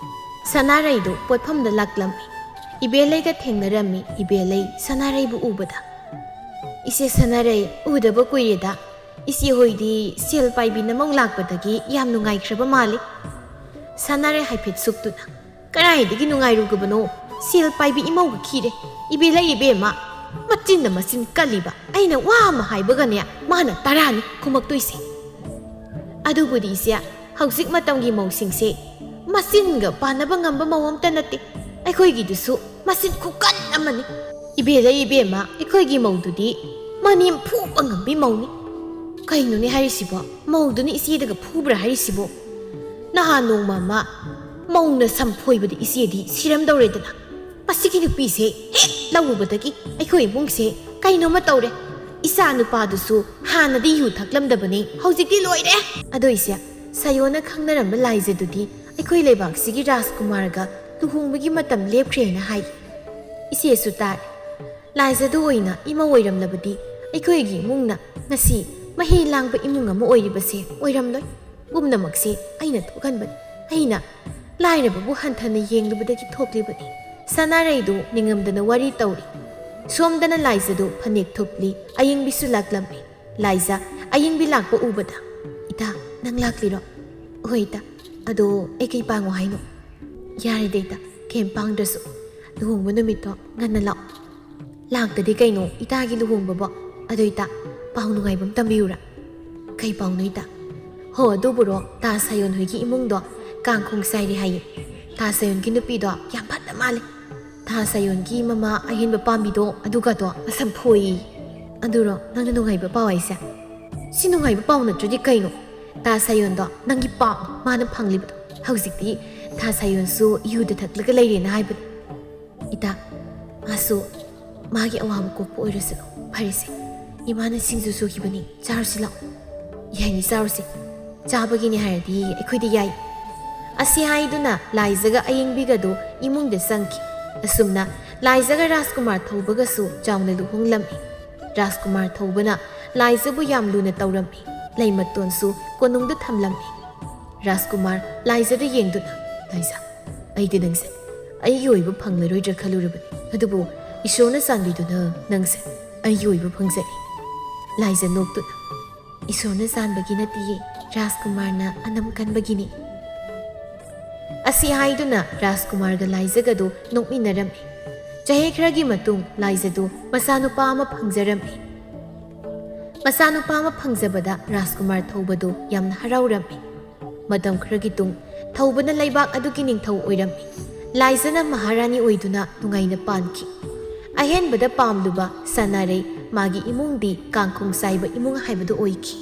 ꯁꯅꯥꯔꯩꯗꯨ ꯄꯣꯠꯐꯝꯗ ꯂꯥꯛꯂꯝꯃꯤ꯫ ꯏꯕꯦꯂꯩꯒ ꯊꯦꯡꯅꯔꯝꯃꯤ꯫ ꯏꯕꯦꯂꯩ ꯁꯅꯥꯔꯩꯕꯨ ꯎꯕꯗ, "ꯏꯆꯦ ꯁꯅꯥꯔꯩ, ꯎꯗꯕ ꯀꯨꯏꯔꯦꯗ꯫ ꯏꯆꯦ ꯍꯣꯏꯗꯤ ꯁꯦꯜ ꯄꯥꯏꯕꯤ ꯅꯃꯧ ꯂꯥꯛꯄꯗꯒꯤ ꯌꯥꯝ ꯅꯨꯡꯉꯥꯏꯈ꯭ꯔꯕ ꯃꯥꯜꯂꯤ꯫" ꯁꯅꯥꯔꯩ ꯍꯥꯏꯐꯦꯠ ꯁꯨꯛꯇꯨꯅ, "ꯀꯗꯥꯏꯗꯒꯤ ꯅꯨꯡꯉꯥꯏꯔꯨꯒꯕꯅꯣ? ꯁꯦꯜ ꯄꯥꯏꯕꯤ ꯏꯃꯧꯒ ꯈꯤꯔꯦ꯫ ꯏꯕꯦꯂꯩ ꯏꯕꯦꯝꯃ, ꯃꯆꯤꯟꯅ ꯃꯆꯤꯟ ꯀꯜꯂꯤꯕ꯫ ꯑꯩꯅ ꯋꯥ ꯑꯃ ꯍꯥꯏꯕꯒꯅꯦ, ꯃꯥꯅ ꯇꯔꯥꯅꯤ ꯈꯨꯝꯃꯛꯇꯣꯏꯁꯦ꯫ ꯑꯗꯨꯕꯨꯗꯤ ꯏꯆꯦ, ꯍꯧꯖꯤꯛ ꯃꯇꯝꯒꯤ ꯃꯧꯁꯤꯡꯁꯦ ꯃꯆꯤꯟꯒ ꯄꯥꯟꯅꯕ ꯉꯝꯕ ꯃꯧ ꯑꯝꯇ ꯅꯠꯇꯦ꯫ ꯑꯩꯈꯣꯏꯒꯤꯗꯨꯁꯨ ꯃꯆꯤꯟ ꯈꯨꯀꯟ ꯑꯃꯅꯤ꯫ ꯏꯕꯦꯂꯩ ꯏꯕꯦꯝꯃ, ꯑꯩꯈꯣꯏꯒꯤ ꯃꯧꯗꯨꯗꯤ ꯃꯅꯦꯝ ꯐꯨꯕ ꯉꯝꯕꯤ ꯃꯧꯅꯤ꯫" ꯀꯩꯅꯣꯅꯦ ꯍꯥꯏꯔꯤꯁꯤꯕꯣ? ꯃꯧꯗꯨꯅ ꯏꯆꯦꯗꯒ ꯐꯨꯕ꯭ꯔꯥ ꯍꯥꯏꯔꯤꯁꯤꯕꯣ? ꯅꯍꯥꯟ ꯅꯣꯡꯃ ꯑꯃ ꯃꯧꯅ ꯁꯝ ꯐꯣꯏꯕꯗ ꯏꯆꯦꯗꯤ ꯁꯤꯔꯝꯗꯧꯔꯦꯗꯅ꯫ ꯃꯁꯤꯒꯤ ꯅꯨꯄꯤꯁꯦ ꯍꯦꯛ ꯂꯧꯔꯨꯕꯗꯒꯤ ꯑꯩꯈꯣꯏ ꯏꯃꯨꯡꯁꯦ ꯀꯩꯅꯣꯝꯃ ꯇꯧꯔꯦ꯫ ꯏꯆꯥ ꯅꯨꯄꯥꯗꯨꯁꯨ ꯍꯥꯟꯅꯗꯤ ꯌꯨ ꯊꯛꯂꯝꯗꯕꯅꯤ, ꯍꯧꯖꯤꯛꯇꯤ ꯂꯣꯏꯔꯦ꯫ ꯑꯗꯣ ꯏꯆꯦ, ꯁꯥꯌꯣꯟꯅ ꯈꯪꯅꯔꯝꯕ ꯂꯥꯏꯖꯗꯨꯗꯤ ꯑꯩꯈꯣꯏ ꯂꯩꯕꯥꯛꯁꯤꯒꯤ ꯔꯥꯖꯀꯨꯃꯥꯔꯒ ꯂꯨꯍꯣꯡꯕꯒꯤ ꯃꯇꯝ ꯂꯦꯞꯈ꯭ꯔꯦꯅ ꯍꯥꯏ꯫ ꯏꯆꯦꯁꯨ ꯇꯥꯔꯦ꯫ ꯂꯥꯏꯖꯗꯨ ꯑꯣꯏꯅ ꯏꯃꯧ ꯑꯣꯏꯔꯝꯂꯕꯗꯤ ꯑꯩꯈꯣꯏꯒꯤ ꯏꯃꯨꯡꯅ ꯉꯁꯤ ꯃꯍꯤ ꯂꯥꯡꯕ ꯏꯃꯨꯡ ꯑꯃ ꯑꯣꯏꯔꯤꯕꯁꯦ ꯑꯣꯏꯔꯝꯂꯣꯏ꯫ ꯄꯨꯝꯅꯃꯛꯁꯦ ꯑꯩꯅ ꯊꯣꯛꯍꯟꯕꯅꯤ꯫ ꯑꯩꯅ ꯂꯥꯏꯔꯕꯕꯨ ꯍꯟꯊꯅ ꯌꯦꯡꯂꯨꯕꯗꯒꯤ ꯊꯣꯛꯂꯤꯕꯅꯤ꯫ ꯁꯅꯥꯔꯩꯗꯨ ꯅꯤꯡꯉꯝꯗꯅ ꯋꯥꯔꯤ ꯇꯧꯔꯤ꯫ ꯁꯣꯝꯗꯅ ꯂꯥꯏꯖꯗꯨ ꯐꯅꯦꯛ ꯊꯨꯞꯂꯤ꯫ ꯑꯌꯤꯡꯕꯤꯁꯨ ꯂꯥꯛꯂꯝꯃꯤ꯫ ꯂꯥꯏꯖ ꯑꯌꯤꯡꯕꯤ ꯂꯥꯛꯄ ꯎꯕꯗ, "ꯏꯇꯥ, ꯅꯪ ꯂꯥꯛꯂꯤꯔꯣ?" "ꯍꯣꯏ ꯏꯇꯥ꯫ ꯑꯗꯣ ꯑꯩ ꯀꯩ ꯄꯥꯡꯉꯣ ꯍꯥꯏꯅꯣ?" "ꯌꯥꯔꯦꯗ ꯏꯇꯥ, ꯀꯩꯝ ꯄꯥꯡꯗ꯭ꯔꯁꯨ꯫ ꯂꯨꯍꯣꯡꯕ ꯅꯨꯃꯤꯠꯇꯣ ꯉꯟꯅ ꯂꯥꯛꯑꯣ꯫" "ꯂꯥꯛꯇꯗꯤ ꯀꯩꯅꯣ, ꯏꯇꯥꯒꯤ ꯂꯨꯍꯣꯡꯕꯕꯣ?" "ꯑꯗꯣ ꯏꯇꯥ, ꯄꯥꯎ ꯅꯨꯡꯉꯥꯏꯕ ꯑꯃ ꯇꯝꯕꯤꯌꯨꯔꯥ?" "ꯀꯩ ꯄꯥꯎꯅꯣ ꯏꯇꯥ?" "ꯍꯣ, ꯑꯗꯨꯕꯨꯔꯣ, ꯇꯥ ꯁꯥꯌꯣꯟ ꯍꯣꯏꯒꯤ ꯏꯃꯨꯡꯗꯣ ꯀꯥꯡꯈꯣꯡ ꯆꯥꯏꯔꯦ ꯍꯥꯏꯌꯦ꯫ ꯇꯥ ꯁꯥꯌꯣꯟꯒꯤ ꯅꯨꯄꯤꯗꯣ ꯌꯥꯝ ꯐꯠꯇ ꯃꯥꯜꯂꯦ꯫ ꯇꯥ ꯁꯥꯌꯣꯟꯒꯤ ꯃꯃꯥ ꯑꯍꯦꯟꯕ ꯄꯥꯝꯕꯤꯗꯣ ꯑꯗꯨꯒꯗꯣ ꯃꯁꯝ ꯐꯣꯏꯌꯦ꯫" "ꯑꯗꯨꯔꯣ ꯅꯪꯅ ꯅꯨꯡꯉꯥꯏꯕ ꯄꯥꯎ ꯍꯥꯏꯁꯦ?" "ꯁꯤ ꯅꯨꯡꯉꯥꯏꯕ ꯄꯥꯎ ꯅꯠꯇ꯭ꯔꯗꯤ ꯀꯩꯅꯣ? ꯇꯥ ꯁꯥꯌꯣꯟꯗꯣ ꯅꯪꯒꯤ ꯄꯥꯎ ꯃꯥꯅ ꯐꯪꯂꯤꯕꯗꯣ꯫ ꯍꯧꯖꯤꯛꯇꯤ ꯇꯥ ꯁꯥꯌꯣꯟꯁꯨ ꯌꯨꯗ ꯊꯛꯂꯒ ꯂꯩꯔꯦꯅ ꯍꯥꯏꯕꯅꯤ꯫" "ꯏꯇꯥ, ꯃꯥꯁꯨ ꯃꯥꯒꯤ ꯑꯋꯥꯕ ꯀꯣꯛꯄ ꯑꯣꯏꯔꯁꯅꯨ꯫ ꯐꯔꯦꯁꯦ, ꯏꯃꯥꯅ ꯁꯤꯡꯖꯨ ꯁꯨꯈꯤꯕꯅꯤ, ꯆꯥꯔꯨꯁꯤ ꯂꯥꯛꯑꯣ꯫" "ꯌꯥꯏꯅꯤ, ꯆꯥꯔꯨꯁꯤ꯫ ꯆꯥꯕꯒꯤꯅꯤ ꯍꯥꯏꯔꯗꯤ ꯑꯩꯈꯣꯏꯗꯤ ꯌꯥꯏ"꯫ ꯑꯁꯤ ꯍꯥꯏꯗꯨꯅ ꯂꯥꯏꯖꯒ ꯑꯌꯦꯡꯕꯤꯒꯗꯨ ꯏꯃꯨꯡꯗ ꯆꯪꯈꯤ꯫ ꯑꯁꯨꯝꯅ ꯂꯥꯏꯖꯒ ꯔꯥꯖꯀꯨꯃꯥꯔ ꯊꯧꯕꯒꯁꯨ ꯆꯥꯎꯅ ꯂꯨꯍꯣꯡꯂꯝꯃꯤ꯫ ꯔꯥꯖꯀꯨꯃꯥꯔ ꯊꯧꯕꯅ ꯂꯥꯏꯖꯕꯨ ꯌꯥꯝ ꯂꯨꯅ ꯇꯧꯔꯝꯃꯤ꯫ ꯂꯩꯃꯇꯣꯟꯁꯨ ꯀꯣꯅꯨꯡꯗ ꯊꯝꯂꯝꯃꯤ꯫ ꯔꯥꯖꯀꯨꯃꯥꯔ ꯂꯥꯏꯖꯗ ꯌꯦꯡꯗꯨꯅ, "ꯂꯥꯏꯖ, ꯑꯩꯗꯤ ꯅꯪꯁꯦ ꯑꯩꯒꯤ ꯑꯣꯏꯕ ꯐꯪꯂꯔꯣꯏꯗ꯭ꯔꯥ ꯈꯜꯂꯨꯔꯕꯅꯤ, ꯑꯗꯨꯕꯨ ꯏꯁꯣꯔꯅ ꯆꯥꯟꯕꯤꯗꯨꯅ ꯅꯪꯁꯦ ꯑꯩꯒꯤ ꯑꯣꯏꯕ ꯐꯪꯖꯔꯦ"꯫ ꯂꯥꯏꯖ ꯅꯣꯛꯇꯨꯅ, "ꯏꯁꯣꯔꯅ ꯆꯥꯟꯕꯒꯤ ꯅꯠꯇꯤꯌꯦ, ꯔꯥꯖꯀꯨꯃꯥꯔꯅ ꯑꯅꯝ ꯀꯟꯕꯒꯤꯅꯤ"꯫ ꯑꯁꯤ ꯍꯥꯏꯗꯨꯅ ꯔꯥꯖꯀꯨꯃꯥꯔꯒ ꯂꯥꯏꯖꯒꯗꯨ ꯅꯣꯛꯃꯤꯟꯅꯔꯝꯃꯤ꯫ ꯆꯍꯤ ꯈꯔꯒꯤ ꯃꯇꯨꯡ ꯂꯥꯏꯖꯗꯨ ꯃꯆꯥꯅꯨꯄꯥ ꯑꯃ ꯐꯪꯖꯔꯝꯃꯤ꯫ ꯃꯆꯥꯅꯨꯄꯥ ꯑꯃ ꯐꯪꯖꯕꯗ ꯔꯥꯖꯀꯨꯃꯥꯔ ꯊꯧꯕꯗꯨ ꯌꯥꯝꯅ ꯍꯔꯥꯎꯔꯝꯃꯤ꯫ ꯃꯇꯝ ꯈꯔꯒꯤ ꯇꯨꯡ ꯊꯧꯕꯅ ꯂꯩꯕꯥꯛ ꯑꯗꯨꯒꯤ ꯅꯤꯡꯊꯧ ꯑꯣꯏꯔꯝꯃꯤ꯫ ꯂꯥꯏꯖꯅ ꯃꯍꯥꯔꯥꯅꯤ ꯑꯣꯏꯗꯨꯅ ꯅꯨꯡꯉꯥꯏꯅ ꯄꯥꯟꯈꯤ꯫ ꯑꯍꯦꯟꯕꯗ ꯄꯥꯝꯂꯨꯕ ꯁꯅꯥꯔꯩ ꯃꯥꯒꯤ ꯏꯃꯨꯡꯗꯤ ꯀꯥꯡꯈꯣꯡ ꯆꯥꯏꯕ ꯏꯃꯨꯡ ꯍꯥꯏꯕꯗꯨ ꯑꯣꯏꯈꯤ꯫